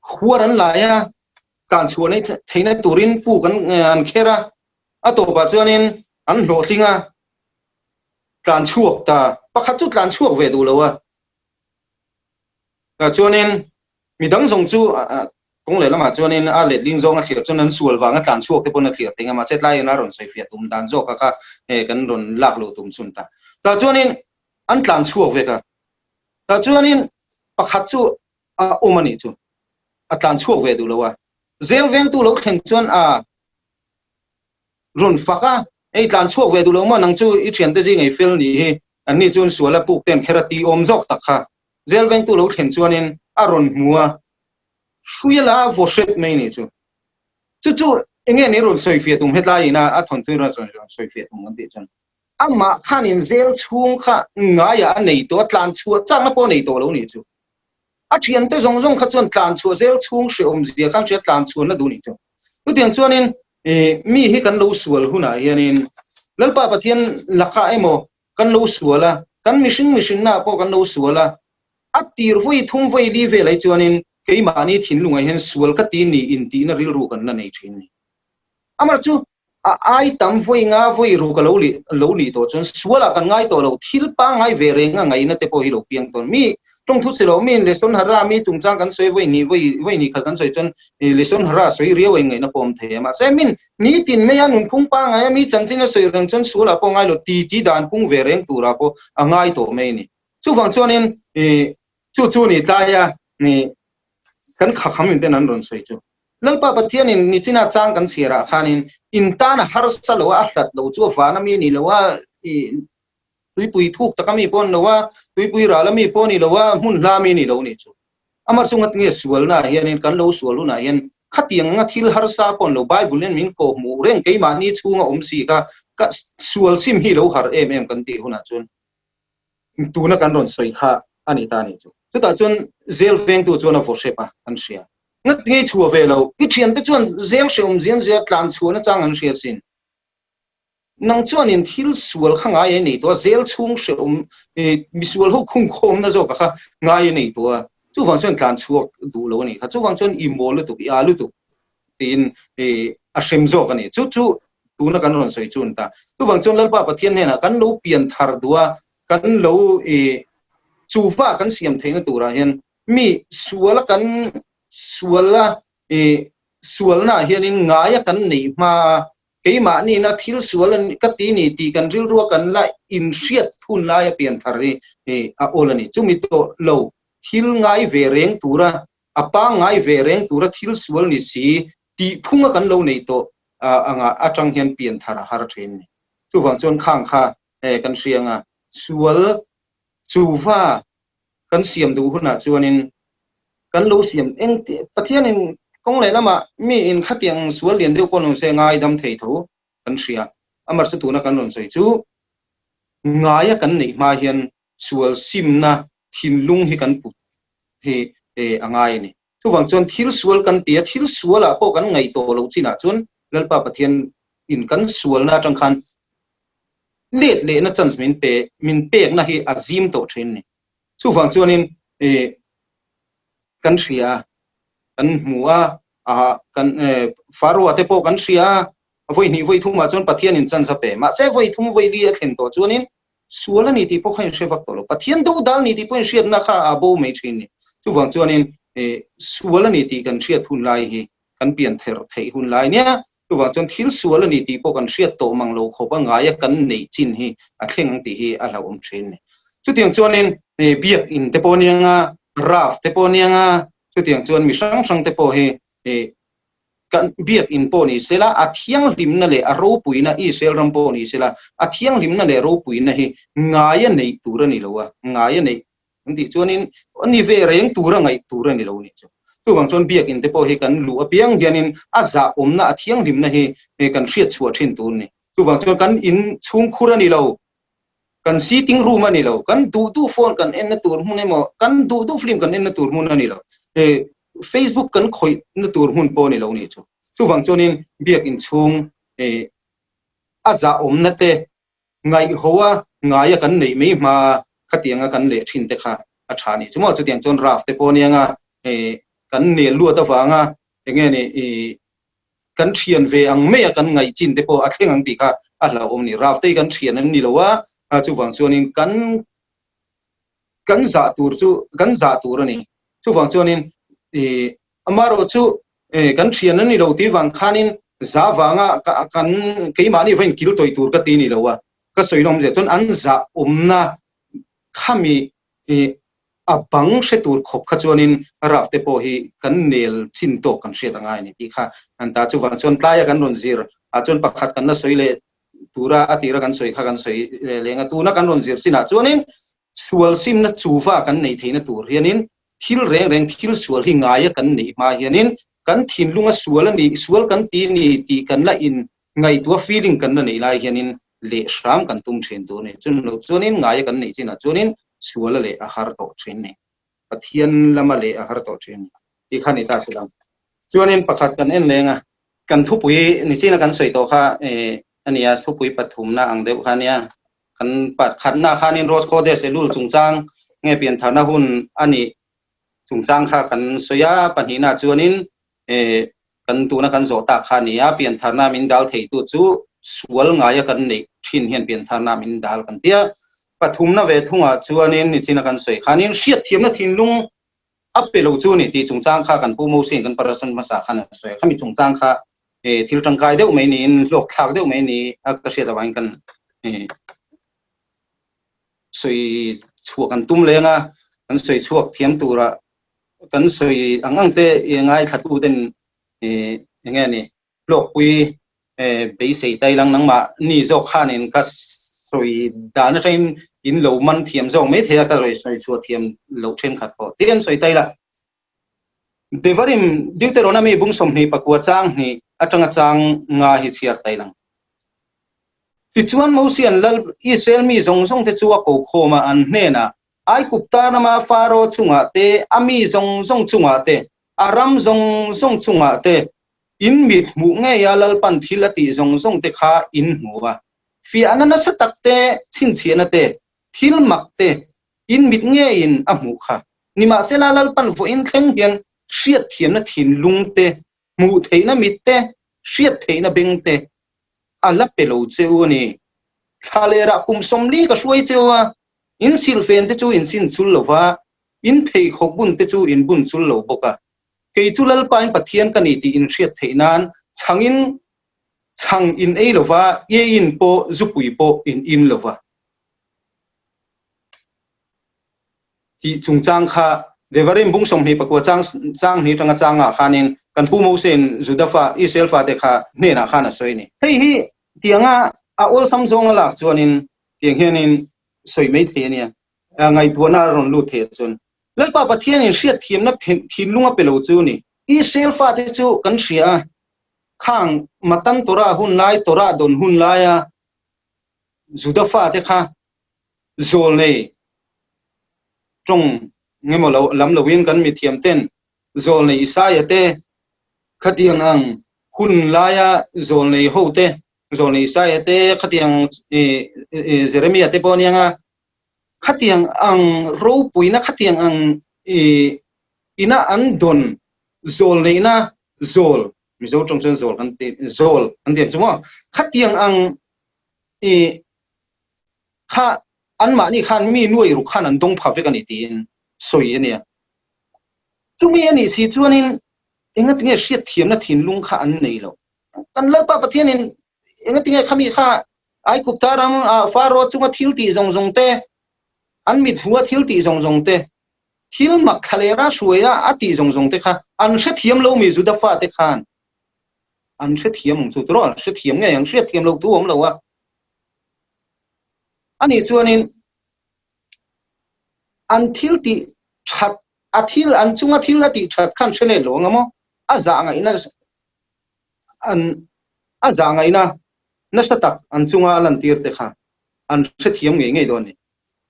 khuar an lai a, tlan chhuah nei theihna turin puk an an kher a, a tawpah chuanin an hlawhtling a, tlan chhuak ta. Pakhat chu tlan chhuak ve duh lo a. Tah chuanin midang zawng chu Kawng leh lamah chuanin a letling zawng a thlir chuan an sual vanga tlan chhuak te pawn a thlir thei a, mahse tlaiin a rawn sawifiah tum dan zawk a kha kan rawn lak luh tum chhun ta. Tah chuanin an tlan chhuak vek a, tah chuanin pakhat chu a awm a nih chu, a tlan chhuak ve duh lo a, zel vengtu lo thlen chuan a rawn fak a, hei tlan chhuak ve duh lo maw nang chu i thiante zing ei fel nih hi, anni chuan sual a puk ten kher a ti awm zawk tak kha, zel vengtu lo thlen chuanin a rawn hmu a, Hruia la vaw hrep mai ni chu. Chu chu enge ni rawn sawifiah tum hetlai ina a thawnthu rawn sawifiah tum kan tih chuan amah khanin zel chhung kha ngaiah a nei tawh a, tlan chhuah chakna pawh a nei tawh lo ni chu. A thiante zawng zawng kha chuan tlan chhuah zel chhung hrehawm zia khan hria tlan chhuahna duh ni chu. Chutiang chuanin mi hi kan lo sual hunah hianin Lalpa Pathian lakah emaw kan lo sual a, kan mihring mihrinnaah pawh kan lo sual a, A tir vawi thum vawi li vel ai chuanin keimahni thinlungah hian sual ka ti ni intihna rilru kan la nei thin ni. Amah chu a ai tam vawi nga vawi ruk a lo lo nih tawh chuan sualah kan ngai tawh lo, thil pangngai ve reng a ngaihna te pawh hi lo piang tawn. Mi tawngthu si lo, miin Lesson Hara mi chungchang kan sawi vawi hnih vawi vawi hnih khat kan sawi chuan Lesson Hara sawi riau a inngaihna pawh a awm thei a. Mahse min nitin maia nunphung pangngai a mi chanchin a sawi reng chuan sualah pawh a ngai lo, ti ti dan phung ve reng turah pawh a ngai tawh mai a ni. Chuvang chuanin chu chu ni tlaia ni kan khakham in ten an rawn sawi chu. Lalpa Pathianin nichina chang kan chhiarah khanin in tan a harsa lo a, a hlat lo chu a vana mi ni lo a, tuipui thuk taka mi pawh ni lo a, tuipui rala mi pawh ni lo a, hmun hla mi ni lo ni chu. Amah chu ngat nge sualnaah hianin kan lo sual hunah hian khatiang anga thil harsa pawh ni lo Bible hian min kawhhmuh reng keimahni chhunga awm si kha ka sual sim hi lo har em em kan tih hunah chuan tuna kan rawn sawi kha a ni ta a nih chu. Chutah chuan zel vengtu chuan a vaw hrep a, an hria. Ngat ngei chhuah ve lo, i thiante chuan zel hrehawm zian zia tlan chhuahna chang an hria sin. Nang chuanin thil sual kha ngai a nei tawh a, zel chhung hrehawm misual ho khungkhawmna zawka kha ngai a nei tawh a, chuvang chuan tlan chhuak duh lo a nih kha. Chuvang chuan i mawl lutuk, i aa lutuk tiin a hrem zawk a ni. Chu chu tuna kan rawn sawi chu a ni ta. Chuvang chuan Lalpa Pathian hnenah kan lo pian thar duh a, kan lo i chuva kan siam theihna turah hian mi suala kan suala i. Sualnaah hianin ngaia kan neih hma a, keimahniina thil sual ka ti ni tih kan rilrua kan la inhriat hun laia pianthar hi a awl a ni. Chumi tawh lo thil ngai ve reng tura, a pangngai ve reng tura thil sual ni si tih phunga kan lo neih tawh anga atang hian pianthar a har thin a ni. Chuvang chuan khang kha kan hria anga sual chuva kan siam duh hunah chuanin kan lo siam eng Pathianin kawng leh lamah mi in khatiang sual lian deuh pawh nise ngaidam thei tho kan hria. Amar chu tuna kan rawn sawi chu ngaia kan neih hma hian sual simna thinlung hi kan put hi a ngai a ni. Chuvang chuan thil sual kan ti a, thil sualah pawh kan ngaih tawh loh chinah chuan Lalpa Pathian in kan sualna atang khan let lehna chance min pe min pekna hi a zim tawh thin a ni. Chuvang chuanin kan hria a, kan hmu a, kan Faroa te pawh kan hria a, vawi hnih vawi thumah chuan Pathianin chance a pe. Mahse vawi thum vawi li a thlen tawh chuanin sual a ni tih pawh kha inhre vak tawh lo. Pathian dodal ni tih pawh inhriatna kha a bo mai thin a ni. Chuvang chuanin sual a ni tih kan hriat hun lai hi kan pian ther theih hun lai nia. Chuvang chuan thil sual a ni tih pawh kan hriat tawh mang lo khawp a ngaia kan neih chin hi a thleng ang tih hi a hlauhawm thin a ni. Chutiang chuanin biak in te pawh nia nga, raf te pawh nia nga, chutiang chuan mi hrang hrang te pawh hi kan biak in pawh ni sela a thianghlimna leh a ropuina Israel ram pawh ni sela a thianghlimna leh ropuina hi ngaia neih tur a ni lo a, ngaia neih An tih chuanin a ni ve reng tura ngaih tur a ni lo nih chu. Chuvang chuan biakinn te pawh hi kan luh apiang hianin a zahawmna, a thianghlimna hi kan hriat chhuah thin tur a ni. Chuvang chuan kan in chhungkhur a ni lo, kan sitting room a ni lo, kan duh duh phone kan enna tur hmun emaw, kan duh duh film kan enna tur hmun a ni lo, Facebook kan khawihna tur hmun pawh a ni lo nih chu. Chuvang chuanin biakinn chhung a zahawmna te Ngaihho a ngaia kan neih mai hma khatianga kan leh thin te kha a tha nih chu maw? Chutiang chuan Raf te pawh anianga kan nel luat avanga enge ni kan thian ve ang maia kan ngaih chin te pawh a thleng ang tih kha a hlauhawm a ni. Raf te hi kan thian an ni lo a, chuvang chuanin kan kan zah tur chu kan zah tur a ni. Chuvang chuanin Amaherawh chu kan thian an ni lo tih vang khanin za vanga kan keimahni va inkil tawih tur ka ti ni lo a, ka sawi lawm zia chuan an zah awmna khami a bang hre tur khawp kha chuanin raf te pawh hi kan nel chin tawk kan hriat angai a ni tih kha an ta. Chuvang chuan tlaia kan rawn zir ah chuan pakhat kan la sawi leh tura a tira kan sawi kha kan sawi leh leng a, tuna kan rawn zir chinah chuanin sual simna chuva kan neih theihna tur hianin Thil reng reng thil sual hi ngaia kan neih hma hianin kan thinlunga sual a ni, sual kan ti ni tih kan la in ngaihtuah feeling kan la neih lai hianin leh hram kan tum thin tur a ni. Chun lo chuanin ngaia kan neih chinah chuanin sual a leh a har tawh thin ni. Pathian lama leh a har tawh thin ni tih kha ni ta si lo. Chuanin pakhat kan en leng a, kan thupui nichina kan sawi tawh kha a nia, thupui pathumna ang deuh kha a nia. Kan pakhatna khanin Rose Codes Elul chungchang nge piantharna hun a nih chungchang kha kan sawi a, pahnihna chuanin kan tuna kan zawh tak kha a ni a, piantharna min dal theitu chu sual ngaia kan neih thin hian piantharna min dal kan ti a. Pathumna ve thungah chuanin nichina kan sawi khanin hriatthiamna thinlung a pe lo chu a ni tih chungchang kha kan Pu Mosey kan Parasan hmasa khan a sawi a, khami chungchang kha thil tangkai deuh mai niin hlawk thlak deuh mai ni a ka hriat avangin kan sawi chhuah kan tum leng a, kan sawi chhuak thiam tura kan sawi ang ang te ngaithla ten enge ni hlawkpui beisei tai lang nangmah ni zawk khanin ka sawi dan atangin in lo man thiam zawk mai thei a ka rawi sawi chhuah thiam loh thenkhat pawh tih an sawi tai la. Devarim Deuteronomy bung 24 chang hnih atanga chang nga hi chhiar tai lang. Tichuan Mosian lal Israel mi zawng zawng te chu a ko khawm a, an hnenah, Aigupta rama Faro chungah te, a mi zawng zawng chungah te, a ram zawng zawng chungah te, In mit hmuh ngei a Lalpan thil a tih zawng zawng te kha in hmu a. Fiahna nasa tak te, chhinchhiahna te, thil mak te in mit ngeiin a hmuh kha. Nimahsela Lalpan vawiin thleng hian hriatthiamna thinlung te, hmuh theihna mit te, hriat theihna beng te a la pe lo che u a ni. Thla lerah kum 40 ka hruai che u a, in silhfen te chu in sin chul lo va, in pheikhawk bun te chu in bun chul lo bawk a. Kei chu Lalpa in Pathian ka ni tih in hriat theih nan chhangin chhang in ei lo va, iaiin pawh zupui pawh in in lo va. Tih chungchang kha Devarim bung 24 chang chang hnih atanga chang ah khanin kan Pu Mose-in Juda fa Israel fate kha hnenah khan a sawi a ni. Hei hi tianga a awlsam zawnga lak chuanin tiang hianin sawi mai thei a nia. Ngaihtuahna a rawn lut thei a chuan Lalpa Pathianin hriatthiamna thinlung a pe lo chu ni. Israel fate chu kan hria a, khang Matan Torah hun lai, Torah dawn hun laia Juda fate kha zawl nei tawng ngemaw lo lam loin kan mithiam ten zawl nei Isaia te khatiang ang hun laia zawl nei ho te, zawl nei Isaia te khatiang Jeremia te pawh aniang a, Khatiang ang ropuina, khatiang ang ina an dawn zawl neihna zawl, Mizo tawng chuan zawl kan ti, zawl kan ti ang chu maw? Khatiang ang kha anmahni khan mi nuai ruk khan an dawng pha vek a ni tiin sawi a nia. Chumi a nih si chuanin engatinge hriatthiamna thinlung kha an nei loh? Kan Lalpa Pathianin Engatinge khami kha Aigupta ram ah Faro chunga thil tih zawng zawng te, an mit hmuha thil tih zawng zawng te, thil mak thlalera hruaia a tih zawng zawng te kha an hrethiam lo mi Juda fate khan an hrethiam ang chu tiraw? An hrethiam ngei ang, hriatthiam loh tu awm lo a. Anih chuanin an thil tih that, a thil an chunga thil a tih that khan hre let lo ang a maw? A zah ngaihna an a zah ngaihna nasa tak an chunga a lantir te kha an hrethiam ngei ngei dawn a ni.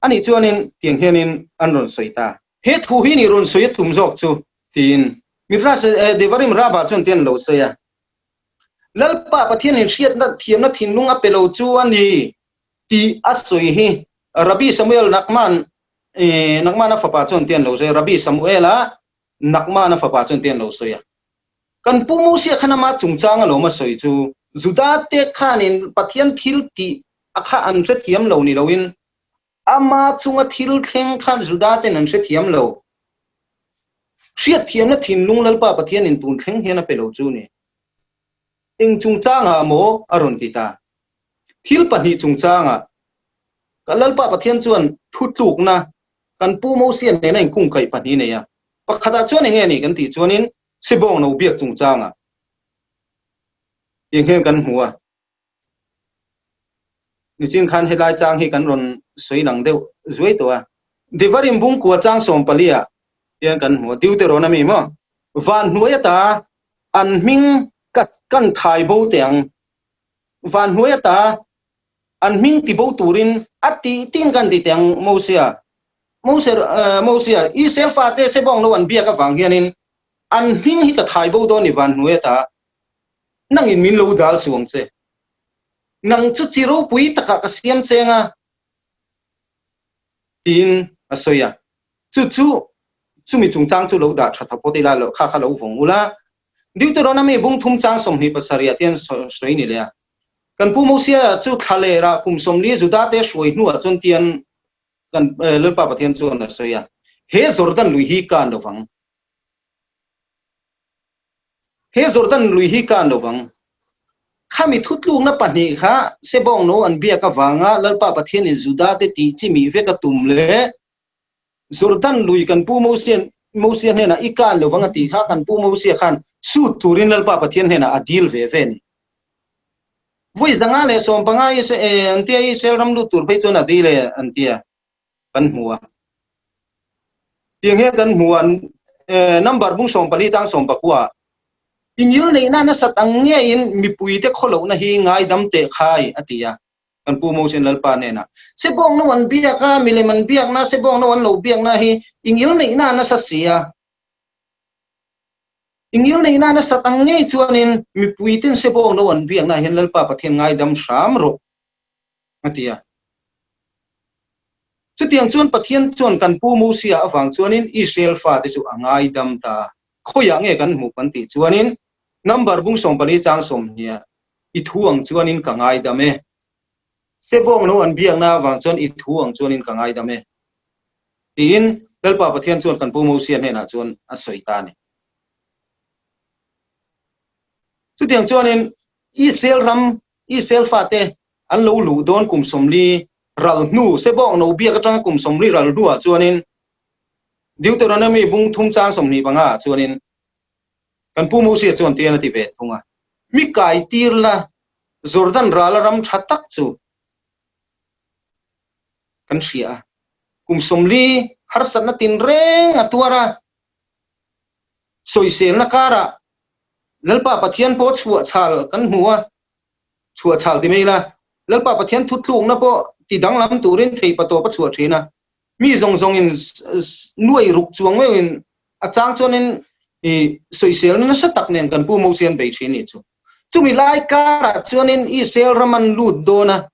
Anih chuanin tiang hianin an rawn sawi ta. He thu hi ni rawn sawi a tum zawk chu tiin Midrash Devarim Rabbah chuan tian lo sawi a. Lalpa Pathianin hriatna thiamna thinlung a pe lo chu a ni tih a sawi hi Rabbi Samuel Nachman Nachmana fapa chuan tian lo sawi a, Rabbi Samuel-a Nachmana fapa chuan tian lo sawi a. Kan Pu Mosia khan ama chungchang alawm a sawi chu, Judate khanin Pathian thil tih a kha an hrethiam lo ni loin ama chunga thil thleng khan Judaten an hrethiam lo. Hriatthiamna thinlung Lalpa Pathianin tun thleng hian a pe lo chu ni. Eng chungchangah maw a rawn ti ta? Thil pahnih chungchangah ka Lalpa Pathian chuan thutlukna kan Pu Mosia nena inkungkaih pahnih nei a. Pakhatah chuan enge ni kan tih chuanin Sibawng no biak chungchangah tih hian kan hmu a. Nichin khan helai chang hi kan rawn sawi lang deuh zuai tawh a. Devarim bungkua chang 14 ah hian kan hmu a, Deuteronomy mi maw? Van hnuai ata an hming ka kan thai bo teh ang. Van hnuai ata an hming ti bo turin a tih tin kan ti teh ang Mosia. Mose Mosia Israel fate Sebawng no an biak avang hianin An hming hi ka thai bo dawn i van hnuai ata nangin min lo dal suang che. Nang chu chi ropui takah ka siam cheng a, tiin a sawi a. Chu chu chumi chungchang chu lo dah tha tha phawt ila, kha kha lo vawng ula. Deuteronomy bung thum chang 27 ah te hian sawi ni leh a. Kan Pu Mosia chu thla lerah kum 40 Juda te hruai hnuah chuan tian kan Lalpa Pathian chuan a sawi a, He Jordan lui hi kan lo vang. He Jordan lui hi kan lo vang. Khami thutlukna pahnih kha Sebawng no an biak avanga Lalpa Pathianin Juda te tih chi mih vek a tum leh Jordan lui kan Pu Mosia Mosia hnenah i kan lo vang a tih kha kan Pu Mosia khan sut turin Lalpa Pathian hnenah a dil ve ve a ni. Vawi 115 an tia Israel ram lut tur phei chuan a dil e an tia kan hmu a. Tiang hian kan hmu a, number bung 14 tang 19 i ngil neihna nasat ang ngeiin mipuite khawlohna hi ngaidam teh khai a ti a. Kan Pu Mosen Lalpa hnenah, Sebawng no an biak a, milem an biakna, sebawng no an lo biakna hi i ngil neihna nasa si a. I ngil neihna nasat ang ngei chuanin mipuiten sebawng no an biakna hian Lalpa Pathian ngaidam hram rawh a ti a. Chutiang chuan Pathian chuan kan Pu Mosia avang chuanin Israel fate chu a ngaidam ta a. Khawiah nge kan hmuh kan tih chuanin Number bung 14 chang 20 i thu ang chuanin ka ngaidam e. Sebawng lo an biakna avang chuan i thu ang chuanin ka ngaidam e. Tiin Lalpa Pathian chuan kan Pu Mosia hnenah chuan a sawi ta a ni. Chutiang chuanin Israel ram, Israel fate an lo luh dawn kum 40 ral hnu, Sebawk no biak atanga kum 40 ral hnuah chuanin Deuteronomy bung thum chang 25 ah chuanin kan Pu Mosia chuan tian a ti ve thung a, Mi kai tir la, Jordan rala ram tha tak chu kan hria a, kum 40 harsatna tinreng a tuar a, sawiselna karah Lalpa Pathian pawh chhuahchhal kan hmu a, chhuahchhal ti mai ila, Lalpa Pathian thutlukna pawh ti danglam turin theihpatawp a chhuah thin a, mi zawng zawngin nuai ruk chuang meuhin a chang chuanin i sawiselna nasa tak nen kan Pu Mosian bei thin nih chu. Chumi lai karah chuanin Israel ram an lut dawn a,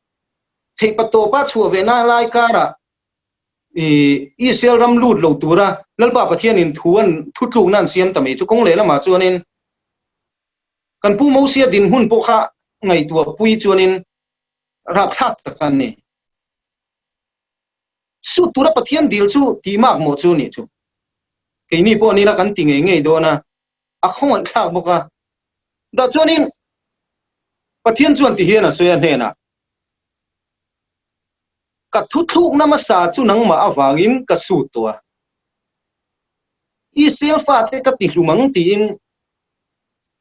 theihpatawpa chhuah vehna lai karah i Israel ram lut lo tura Lalpa Pathianin thu an thutlukna an siam ta mai chu kawng lehlamah chuanin kan Pu Mosia dinhmun pawh kha ngaihtuah pui chuanin rapthlak tak an ni. Sut tura Pathian dil chu tihmak mawh chu nih chu. Keini pawh nila kan ti ngei ngei dawn a, a khawngaihthlak bawk a. Dah chuanin Pathian chuan ti hian a sawi a hnenah, Ka thuthlukna hmasa chu nangmah avangin ka sut tawh a, Israel fate ka ti hlum ang tiin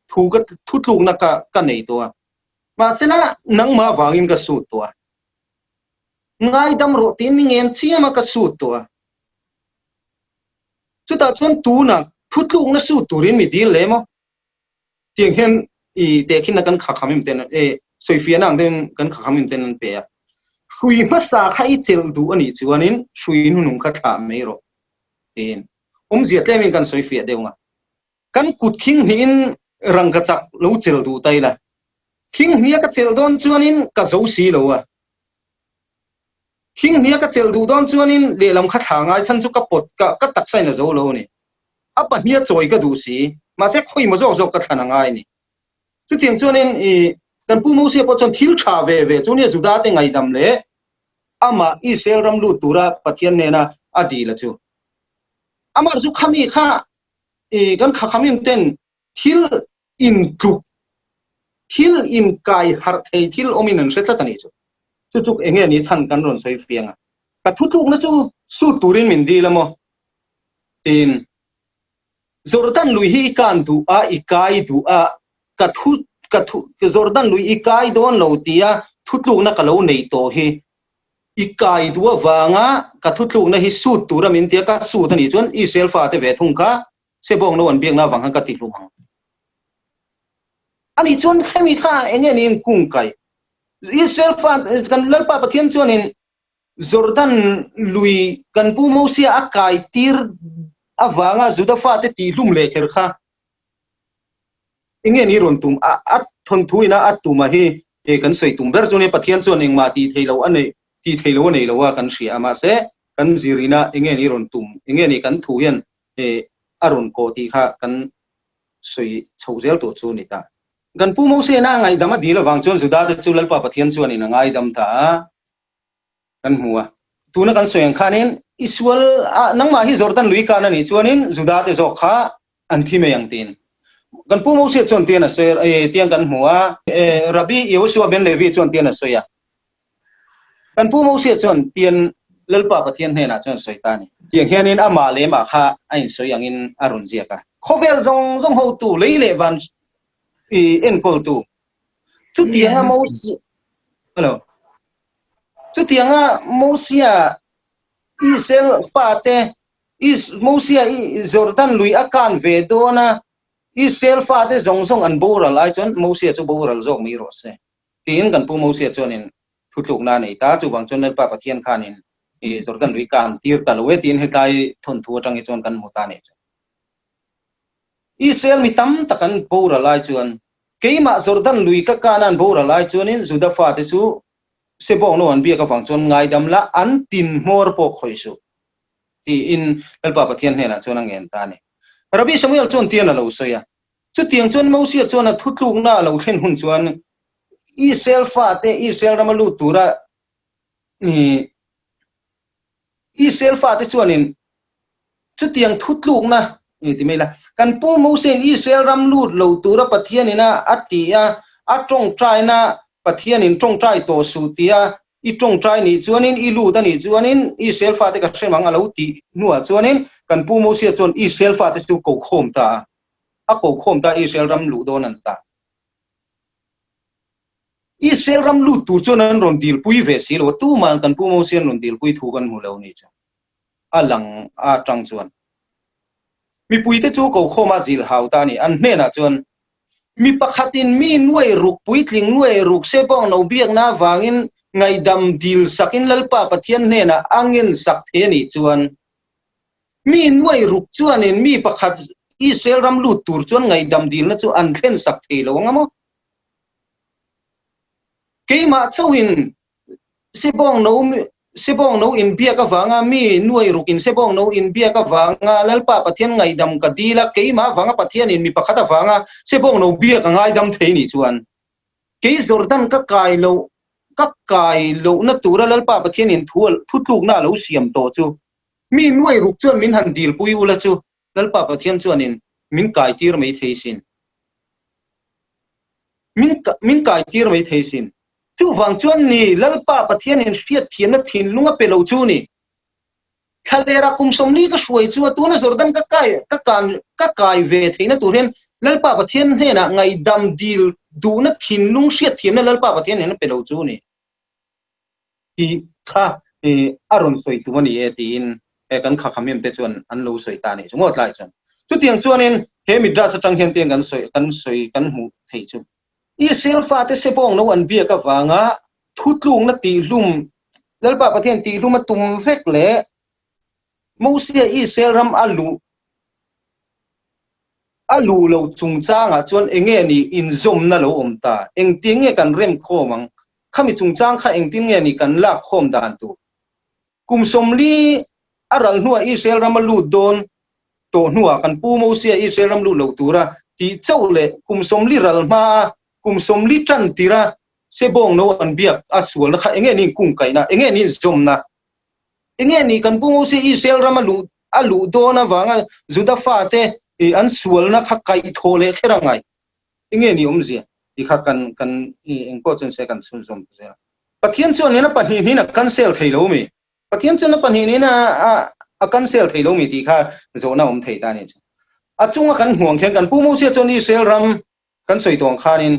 thu ka thutlukna ka ka nei tawh a, mahsela nangmah avangin ka sut tawh a. Ngaidam rawh tiin mi ngen chiam a ka sut tawh a. Chutah chuan tunah thutlukna sut turin mi dil leh maw? Tiang hian i tehkhinna kan kha kham im ten e sawifiahna ang ten kan kha kham im ten an pe a. Hrui hmasa kha i chelh duh a nih chuanin hrui hnuhnung kha thlah mai rawh tiin awmzia tlemin kan sawifiah deuh ang a. Kan kut khing hnihin rangkachak lo chelh duh ta ila, khing hnia ka chelh dawn chuanin ka zo si lo a. Khing hnia ka chelh duh dawn chuanin lehlam kha thla ngai chhan chu ka pawt ka ka taksa in a zo lo a ni. A pahnia chawi ka duh si, mahse khawi maw zawk zawk ka thlan a ngai a ni. Chutiang chuanin i kan Pu Mosia pawh chuan thil tha ve ve chu nia Juda te ngaihdam leh amah Israel ram lut tura Pathian nena a dil a chu. Amah chu khami kha i kan khakhamim ten thil intluk, thil inkai harh thei thil awmin an hre tlat a nih chu. Chu chu eng nge ni chhan kan rawn sawi fiang a. Ka thutlukna chu sut turin min dil a maw? Tiin Jordan lui hi i kan duh a, i kai duh a, ka thu ka thu Jordan lui i kai dawn lo tia thutlukna ka lo nei tawh hi i kai duh avanga ka thutlukna hi sut tura min tia ka sut a nih chuan Israel fate ve thung kha Sebawng no an biakna avang khan ka ti hlum ang. Ani chuan hemi kha eng nge niin kung kai? Israel fa kan Lalpa Pathian chuanin Jordan lui kan pu Mosia a kai tir avanga Juda fate tih hlum leh kher kha eng nge ni rawn tum? A a thawnthu ina a tuma hi e kan sawi tum ber chu nia Pathian chuan engmah tih thei lo a nei tih thei lo a nei lo a kan hria a mahse kan zir ina eng nge ni rawn tum eng nge ni kan thu hian a rawn kawh tih kha kan sawi chhoh zel tur chu a ni ta. Kan Pu Mosena a ngaihdam a dil avang chuan Juda te chu Lalpa Pathian chuanin a ngaidam ta a, kan hmu a. Tuna kan sawi ang khanin i sual a, nangmah hi Jordan lui kan a nih chuanin Juda te zawk kha an thi mai ang tiin. Kan Pu Mosea chuan tian a sawi, tiang kan hmu a. Rabbi Yehoshua ben Levi chuan tian a sawi a. Kan Pu Mosia chuan tian Lalpa Pathian hnenah chuan sawi ta a ni. Tiang hianin amah leh amah kha a insawi angin a rawn ziak a. Khawvel zawng zawng hotu, lei leh van i enkawltu, chutianga Mosia, hello, chutianga Mosia Israel fate, Mosia i Jordan lui a kan ve dawn a, Israel fate zawng zawng an boral ai chuan Mosia chu boral zawk mai rawh se. Tiin kan Pu Mosia chuanin thutlukna a nei ta. Chuvang chuan Lalpa Pathian khanin i Jordan lui ka an tir ta lo e tiin hetlai thawnthu atang hi chuan kan hmu ta a nih chu. Israel mi tam tak an boral ai chuan keimah Jordan lui ka kana an boral ai chuanin Juda fate chu Sebawngno an biak avang chuan ngaidam la an tin hmawr pawh khawih suh tiin Lalpa Pathian hnenah chuan a ngen ta a ni. Rabbi Samuel chuan tian a lo sawi a. Chutiang chuan Mosia chuan a thutlukna a lo thlen hun chuan Israel fate Israel rama lut tura Israel fate chuanin chutiang thutlukna ti mai la. Kan Pu Mosein Israel ram lut lo tura Pathianin a a ti a, a tawngtaina Pathianin tawngtai tawh suh tia i tawngtai nih chuanin i lut a nih chuanin Israel fate ka hrem ang a lo tih hnuah chuanin kan Pu Mosia chuan Israel fate chu ko khawm ta a, a ko khawm ta Israel ram luh dawn an ta. Israel ram lut tur chuan an rawn dilpui ve si lo a, tuma'n kan Pu Mosia an rawn dilpui thu kan hmu lo ni chu a lang atang chuan. Mipuite chu kokhawma zil hau ta a ni. An hnenah chuan, Mi pakhatin mi nuai ruk puitling nuai ruk se pawh no biakna avangin ngaihdam dil sakin Lalpa Pathian hnenah a ngen sak thei a nih chuan, mi nuai ruk chuanin mi pakhat Israel ram lut tur chuan ngaihdam dilna chu an thlen sak thei lo ang a maw? Keimah chauhin Sebawng no Sebawng no inbiak avanga mi nuai rukin Sebawng no inbiak avanga Lalpa Pathian ngaihdam ka dil a, keimah avanga Pathianin mi pakhat avanga Sebawng no biak a ngaidam thei nih chuan kei Jordan ka kai loh ka kai lohna tura Lalpa Pathianin thu thutlukna a lo siam tawh chu mi nuai ruk chuan min han dilpui ula chu Lalpa Pathian chuanin min kaitir mai thei sin. Min min kaitir mai thei sin. Chuvang chuan ni Lalpa Pathianin hriatthiamna thinlung a pe lo chu ni. Thlalera kum 40 ka hruai chu a tuna Jordan ka kai ka kan ka kai ve theihna tur hian Lalpa Pathian hnenah ngaihdam dil duhna thinlung hriatthiamna Lalpa Pathian hian a pe lo chu ni. Tih kha a rawn sawi tum a ni e tiin kan khakham em te chuan an lo sawi ta a nih chu ngawt lai chuan. Chutiang chuanin he Midrash atang hian tiang kan sawi kan sawi kan hmuh theih chu. Israel fate sebawng lo an biak avanga thutlukna tihhlum Lalpa Pathian tihhlum a tum vek leh Mosia Israel ram a luh a luh loh chungchangah chuan enge ni inzawmna lo awm ta? Engtin nge kan remkhawm ang? Khami chungchang kha engtin nge ni kan lakkhawm dan tur? Kum 40 a ral hnuah Israel ram a lut dawn tawh hnuah kan Pu Mosia Israel ram lut lo tura tih chauh leh kum 40 ral hmaa kum 40 tan tira sebawng no an biak a sualna kha enge ni inkungkaihna, enge ni inzawmna? Enge ni kan Pu Mosia Israel ram a luh a luh dawn avanga Juda fate an sualna kha kaihthawh leh kher a ngai? Enge ni awmzia? Tih kha kan kan engpawh chuan se kan chhunzawm ta zel a. Pathian chuan ina pahnih hnin a cancel thei lo mi? Pathian chuan a pahnih hnin a a cancel thei lo mi tih kha zawhna awm thei ta a nih chu. A chunga kan hmuh ang khian kan Pu Mosia chuan Israel ram kan sawi tawh ang khanin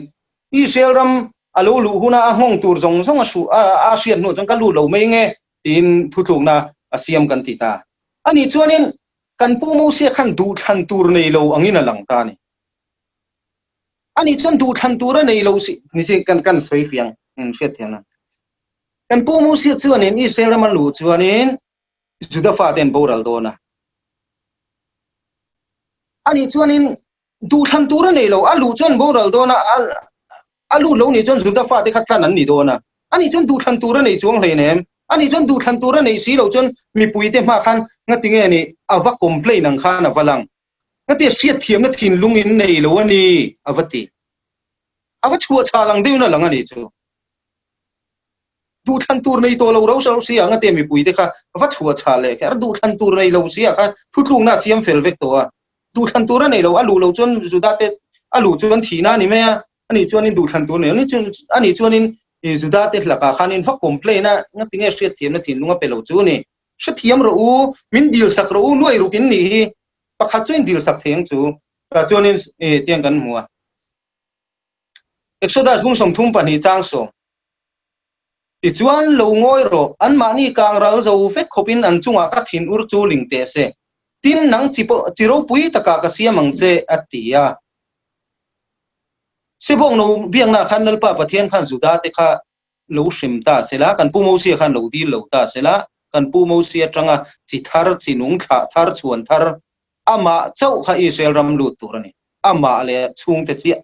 Israel ram a lo luh huna a nghawng tur zawng zawng a hruh a hriat hnuah chuan ka lut lo mai nge tiin thutlukna a siam kan ti ta. Ani chuanin kan Pu Mosia khan duhthlan tur nei lo angin a lang ta a ni. Ani chuan duhthlan tur a nei lo si ni chi kan kan sawi fiang in hriat thiam a. Kan Pu Mosia chuanin Israel ram a luh chuanin Juda fate an boral dawn a. Ani chuanin duhthlan tur a nei lo, a luh chuan boral dawn a, a lut lo nih chuan Juda fate kha tlan an ni dawn a. Ani chuan duhthlan tur a nei chuang hleinem. Ani chuan duhthlan tur a neih si loh chuan mipuite hma khan ngatinge ni a va complain ang khan a va lang. Ngatinge hriatthiamna thinlung in nei lo a ni a va ti. A va chhuah chhal ang deuhin a lang a nih chu. Duhthlan tur nei tawh lo rau si a ngatinge mipuite kha va chhuah chhal leh kher. Duhthlan tur nei lo si a kha thutlukna a siam fel vek tawh a. Duhthlan tur a nei lo, a luh loh chuan Juda te a luh chuan thihna a ni mai a, ani chuanin duhthlan tur a nei lo, ani chuanin Juda te hlakah khanin va complain a, ngatinge hriatthiamna thinlung a pe lo chu ni. Hrethiam rawh u, min dilsak rawh u, nuai ruk in nih hi, pakhat chu in dilsak thei ang chu, tah chuanin tiang kan hmu a. Exodus bung 32 chang 10. Tichuan, lo ngawi rawh, anmahni kang ral zo vek khawpin an chungah ka thin ur chu ling teh se. Tin, nang chi pawh chi ropui takah ka siam ang che, a ti a. Sebawng lo biaknaah khan Lalpa Pathian khan Juda te kha lo hrem ta sela, kan Pu Mosia khan lo dil lo ta sela, kan Pu Mosia atanga chi thar, chi nung thlah thar, chhuan thar, amah chauh kha Israel ram lut tur a ni. Amah leh chhungte chiah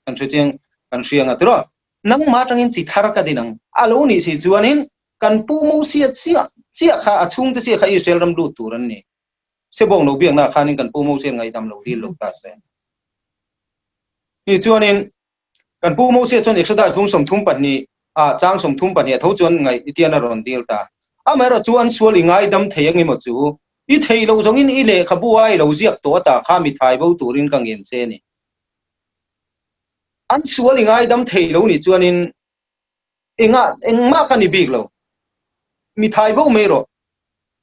kan hre chiang, kan hria ang a tiraw? Nangmah atangin chi thar ka din ang. A lo nih si chuanin kan Pu Mosia chiah chiah kha, a chhungte chiah kha Israel ram lut tur an ni. Sebawng lo biaknaah khanin kan Pu Mosia ngaihdam lo dil lo ta se. Ni chuanin kan Pu Mosia chuan Exodus bung 32 ah chang 32 a tho chuan ngaih itian a rawn dil ta. Amaherawhchu an sual i ngaidam thei ang emaw chu? I thei lo zawngin i lehkhabu a i lo ziak tawh ata kha mi thai bo turin ka ngen che a ni. An sual i ngaidam thei lo nih chuanin engah engmah ka ni bik lo. Mi thai bo mai rawh,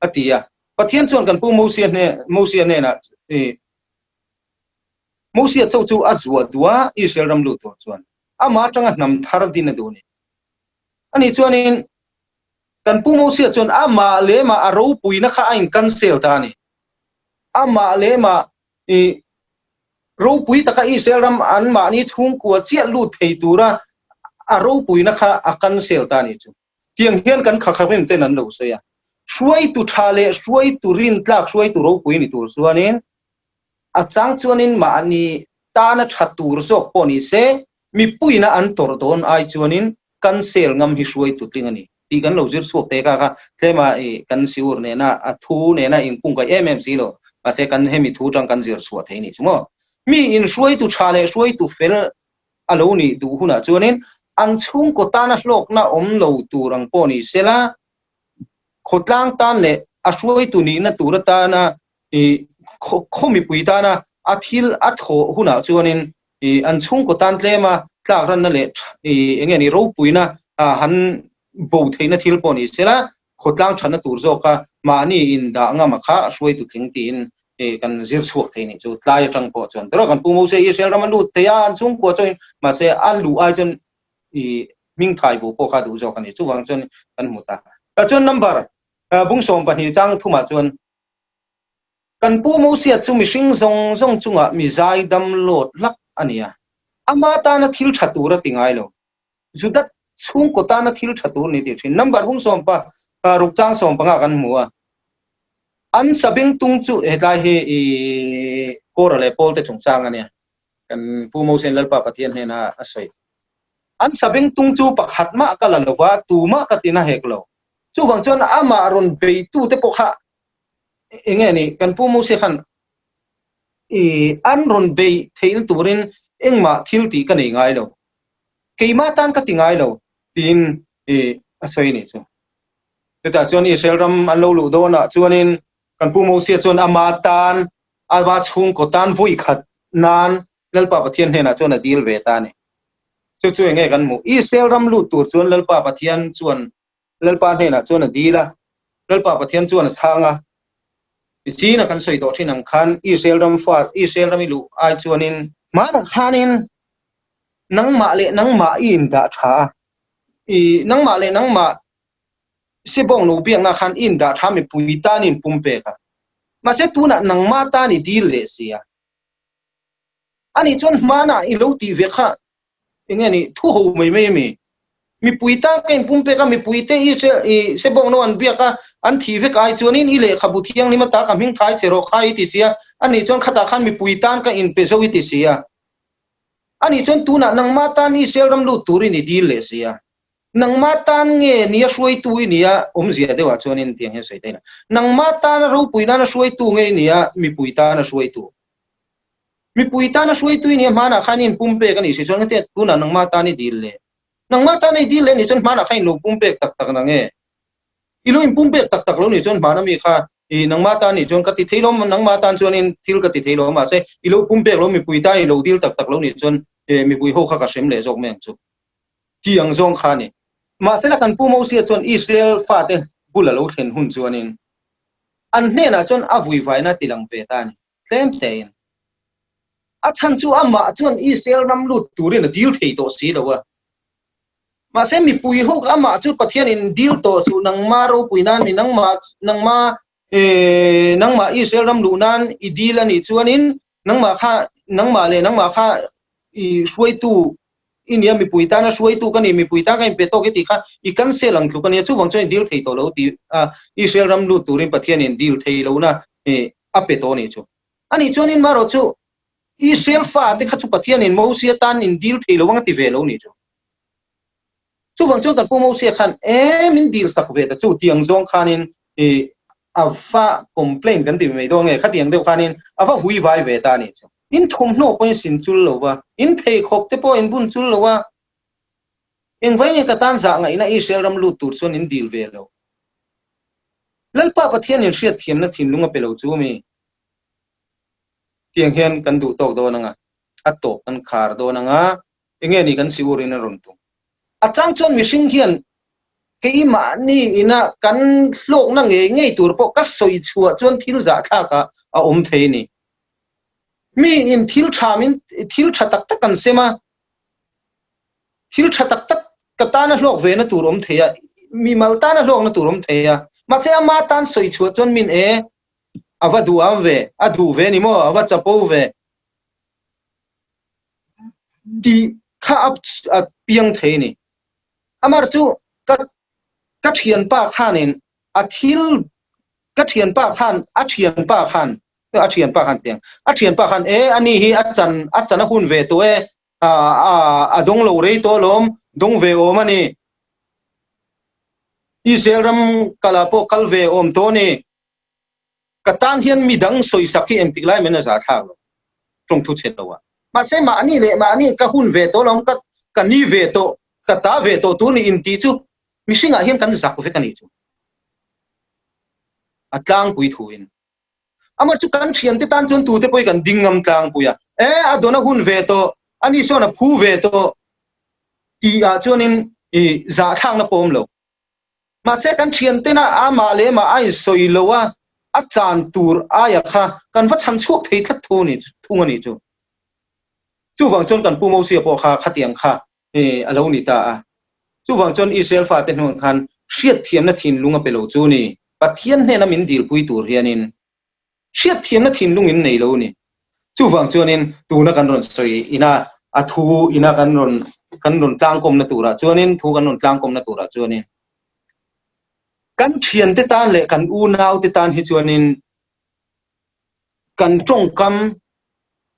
a ti a. Pathian chuan kan pu Mosia hne Mosia hnenah i Mosia cho chu a zuah duh a, Israel ram lut tur chuan amah atanga hnam thar din a duh a ni. Ani chuanin kan pu Mosia chuan amah leh mah a ropuina kha a in cancel ta a ni. Amah leh mah i ropui taka Israel ram anmahni chhungkua chiah lut thei tura a ropuina kha a cancel ta a nih chu. Tiang hian kan khakharim ten an lo sawi a. Hruaitu tha leh hruaitu rintlak, hruaitu ropui ni tur chuanin a chang chuanin mahni tana tha tur zawk pawh ni se, mipuina an tawrh dawn ai chuanin cancel ngam hi hruaitu tling a ni tih kan lo zir chhuak te kha kha tlema i kan siur nena a thu nena inkungkaih em em si lo mahse kan hemi thu tang kan zir chhuah thei ni chu maw. Mi in hruaitu tha leh hruaitu fel a lo nih duh hunah chuanin an chhungkaw tana hlawkna awm lo tur ang pawh ni sela khawtlang tan leh a hruaitu nihna tur atana i khaw mipui tana a thil a thawh hunah chuanin i an chhungkaw tan tlema tlak ranna leh i eng nge ni ropuina han bo theihna thil pawh ni sela khawtlang thatna tur zawka mahni indah ngama kha a hruaitu tling tiin i kan zir chhuak thei nih chu tlai atang pawh chuan tawrh kan pu Mose Israel rama lut thei a an chhungkua chuan mahse a luh ai chuan i hming thai bo pawh kha duh zawk a ni chuvang chuan kan hmu ta. Chuan number bung 12 chang thumah chuan Kan pu Mosia chu mihring zawng zawng chungah mi zaidam lawt lak a ni a, ama tana thil tha tur a ti ngai lo. Juda chhungkaw tana thil tha tur ni tih thin. Number hung sawm pa ruk chang 15 kan hmu a. An sabeng tung chu hetlai hi i Kora leh Paul te chungchang a nia. Kan pu Mosian Lalpa Pathian hnena a sawi. An sabeng tung chu pakhat mah ka la lova, tumah ka tina hek lo. Chuvang chuan amah rawn beitute pawh kha eng nge ni kan pu Mose khan i an rawn bei theihna turin engmah thil tih ka nei ngai lo. Keimah tan ka ti ngai lo tiin i a sawi ni chu. Chutah chuan Israel ram an lo luh dawnah chuanin kan pu Mose chuan ama tan ama chhungkaw tan vawi khat nan Lalpa Pathian hnenah chuan a dil ve ta a ni. Chu chu eng nge kan hmuh? Israel ram lut tur chuan Lalpa Pathian chuan Lalpa hnenah chuan a dil a, Lalpa Pathian chuan a chhang a, Tichin a kan sawi tawh thin ang khan Israel ram fa, Israel ram i luh ai chuanin, hmanah khanin nangmah leh nangmah i indah tha a, i nangmah leh nangmah Sibawng no biakna khan i indah tha mipui tan i inpumpek a, mahse tunah nangmah tan i dil leh si a. Ani chuan hmanah i lo tih ve kha eng nge ni thu ho mai mai a mi? Mipui tan ka inpumpek a, mipui te i i sebawng no an biak a, an thih vek ai chuanin i lehkhabu thianghlim ata ka hming thai che rawh kha i ti si a, ani chuan khatah khan mipui tan ka inpe zo i ti si a. Ani chuan tunah nangmah tan Israel ram lut turin i dil leh si a. Nangmah tan nge nia hruaitu i nia awmzia deuhah chuanin tiang hian sawi ta ila. Nangmah tana ropui nana hruaitu nge i nia mipui tana hruaitu? Mipui tana hruaitu i nia hmanah khan i inpumpek a nih si chuan engtin tunah nangmah tan i dil leh? Nangmah tan i dil leh nih chuan hmanah khan i lo pumpek tak tak na nge? I lo inpumpek tak tak lo nih chuan hmana mi kha i nangmah tan nih chuan ka ti thei lo, nangmah tan chuanin thil ka ti thei lo mahse i lo pumpek lo mipui tan i lo dil tak tak lo nih chuan mipui ho kha ka hrem leh zawk mai ang chu. Ti ang zawng kha a ni. Mahsela kan Pu Mosia chuan Israel fate bul a lo thlen hun chuanin an hnenah chuan a vuivaina ti lang ve ta a ni. Tlem tein. A chhan chu amah chuan Israel ram lut turin a dil thei tawh si lo a. Mahse mipui ho kha amah chu Pathianin dil tawh suh nangma ropui nan mi nangma nangma nangmah Israel ram luh nan i dil a nih chuanin nangmah kha nangmah leh nangmah kha i hruaitu i nia mipui tana hruaitu ka ni mipui tan ka inpe tawk i tih kha i cancel ang tluk a nia chuvang chuan i dil thei tawh lo tih a Israel ram lut turin Pathianin dil thei lohna a pe tawh a nih chu. A nih chuanin marawh chu Israel fate kha chu Pathianin Mosia tan in dil thei lo ang a ti ve lo nih chu. Chuvang chuan kan pu Mosia khan e min dil sak ve ta chu tiang zawng khanin i a va complain kan ti mai dawn nge khatiang deuh khanin a va hui vai ve ta a nih chu. In thawmhnaw pawhin sin chul lo va, in pheikhawk te pawh in bun chul lo a, engvai nge ka tan zah ngaihna Israel ram lut tur chuan in dil ve lo. Lalpa Pathianin hriatthiamna thinlung a pe lo chu mi? Tiang hian kan duh tawk dawn anga, a tawp kan khar dawn anga, enge ni kan siurin a rawn tum? A chang chuan mihring hian keimahni ina kan hlawkna ngei ngei tur pawh ka sawi chhuah chuan thil zahthlakah a awm thei a ni. Mi in thil tha min thil tha tak tak kan sem a, thil tha tak tak ka tana hlawk ve na tur awm thei a, mimal tana hlawkna tur awm thei a, mahse ama tan sawi chhuah chuan min e a va duh am ve, a duh ve ni maw, a va chapo ve tih kha a piang thei a ni. Amar chu ka ka thianpa khanin a thil ka thianpa khan a thianpa khan a thianpa khan tiang a thianpa khan e ani hi a chan a chan a hun ve tawh e a a a dawng lo rei tawh alawm dawng ve awm a ni Israel ram kala pawh kal ve awm tawh a ni ka tan hian midang sawisak hi engtik lai men a za thlak lo tawngthu chhe lo a mahse mahni leh mahni ka hun ve tawh alawm ka ka ni ve tawh ka ta ve tawh tur ni inti chu mihringah hian kan zak vek a ni chu a tlangpui thuin Amah chu kan thiante tan chuan tute pawh hi kan ding ngam tlangpui a, e a dawn a hun ve tawh, ani sawn a phu ve tawh tih ah chuanin i zahthlakna pawh awm lo. Mahse kan thiantena amah leh amah a insawi lo a, a chan tur aia kha kan va chhan chhuak thei tlat thu ni thung a nih chu. Chuvang chuan kan Pu Mosia pawh kha khatiang kha a lo ni ta a. Chuvang chuan Israel fate hnuah khan hriatthiamna thinlung a pe lo chu ni. Pathian hnena min dilpui tur hianin hriatthiamna thinlung in nei lo ni. Chuvang chuanin tuna kan rawn sawi ina a thu ina kan rawn kan rawn tlangkawmna turah chuanin thu kan rawn tlangkawmna turah chuanin kan thiante tan leh kan unaute tan hi chuanin kan tawngkam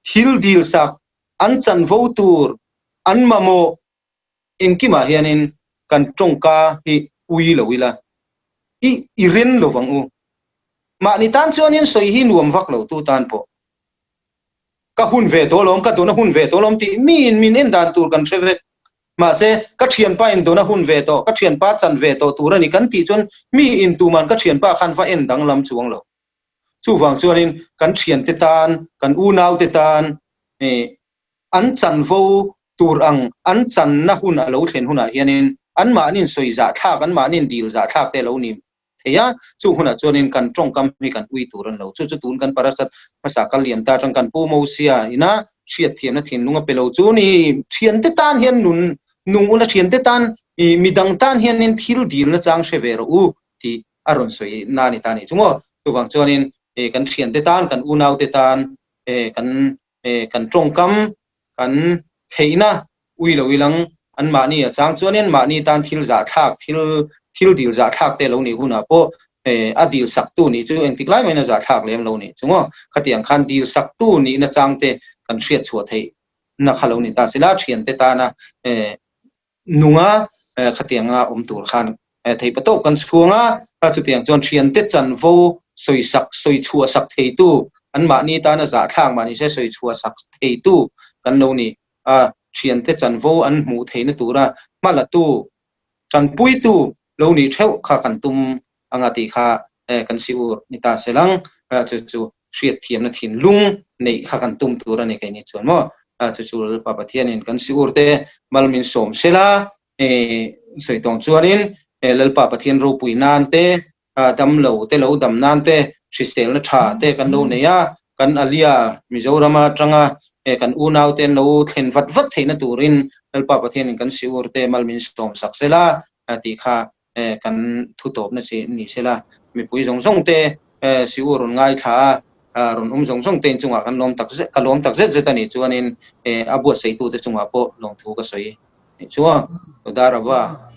thil dilsak an chanvo tur an mamawh engkimah hianin kan tawngka hi ui lo ila, i i ren lo vang u. Mahni tan chuanin sawi hi nuam vak lo tu tan pawh ka hun ve tawh alawm, ka dawna hun ve tawh alawm tih miin min en dan tur kan hre vek. Mahse, ka thianpa in dawna hun ve tawh, ka thianpa chan ve tawh tur a ni kan tih chuan miin tuman ka thianpa khan va en danglam chuang lo. Chuvang chuanin kan thiante tan, kan unaute tan an chanvo tur ang an channa hun a lo thlen hunah hianin anmahniin sawi zahthlak, anmahniin dil zahthlak te a lo ni thei a, chung hunah chuanin kan tawngkam hi kan ui tur a ni lo. Chu chu tun kan parasat hmasa kal lian ta atang kan Pu Mosia ina hriatthiamna thinlung a pe lo chu ni. Thiante tan hian nun nung ula, thiante tan midang tan hianin thil dilna chang hre ve rawh u tih a rawn sawi na ni ta ni chu maw. Chuvang chuanin kan thiante tan, kan unaute tan kan kan tawngkam kan theihna ui lo ilang anmahni a chang chuanin mahni tan thil zahthlak thil thil dil zahthlak te lo nih hunah pawh a dil saktu nih chu engtik lai mahin a zahthlak lem lo nih chu maw. Khatiang khan dil saktu nihna chang te kan hriat chhuah theih na kha lo ni ta sila thiante tana nunga khatianga awm tur khan theihpa tawk kan chhuang a, chutiang chuan thiante chanvo sawisak sawichhuah sak theitu anmahni tana zahthlak mahni se sawichhuah sak theitu kan lo ni a, thiante chanvo an hmuh theihna tura hmalatu tanpuitu lo nih theuh kha kan tum anga tih kha kan si ur ni ta selang chu chu hriatthiamna thinlung neih kha kan tum tur a ni keini chuan maw chu chu Lalpa Pathianin kan si ur te mal min sawm sela sawi tawng chuanin Lalpa Pathian ropui nan te dam lo te lo dam nan te hriselna tha te kan lo nei a kan alia Mizoram atanga kan unau te an lo thlen vat vat theihna turin Lalpa Pathianin kan si ur te mal min sawm sak sela tih kha kan thu tawpna chi ni sela, mipui zawng zawng te si u rawn ngaithla a, rawn awm zawng zawng te inchungah kan lawm tak zet, ka lawm tak zet zet a nih chuanin a buatsaihtu te chungah pawh lawmthu ka sawi nih chu a, Darava.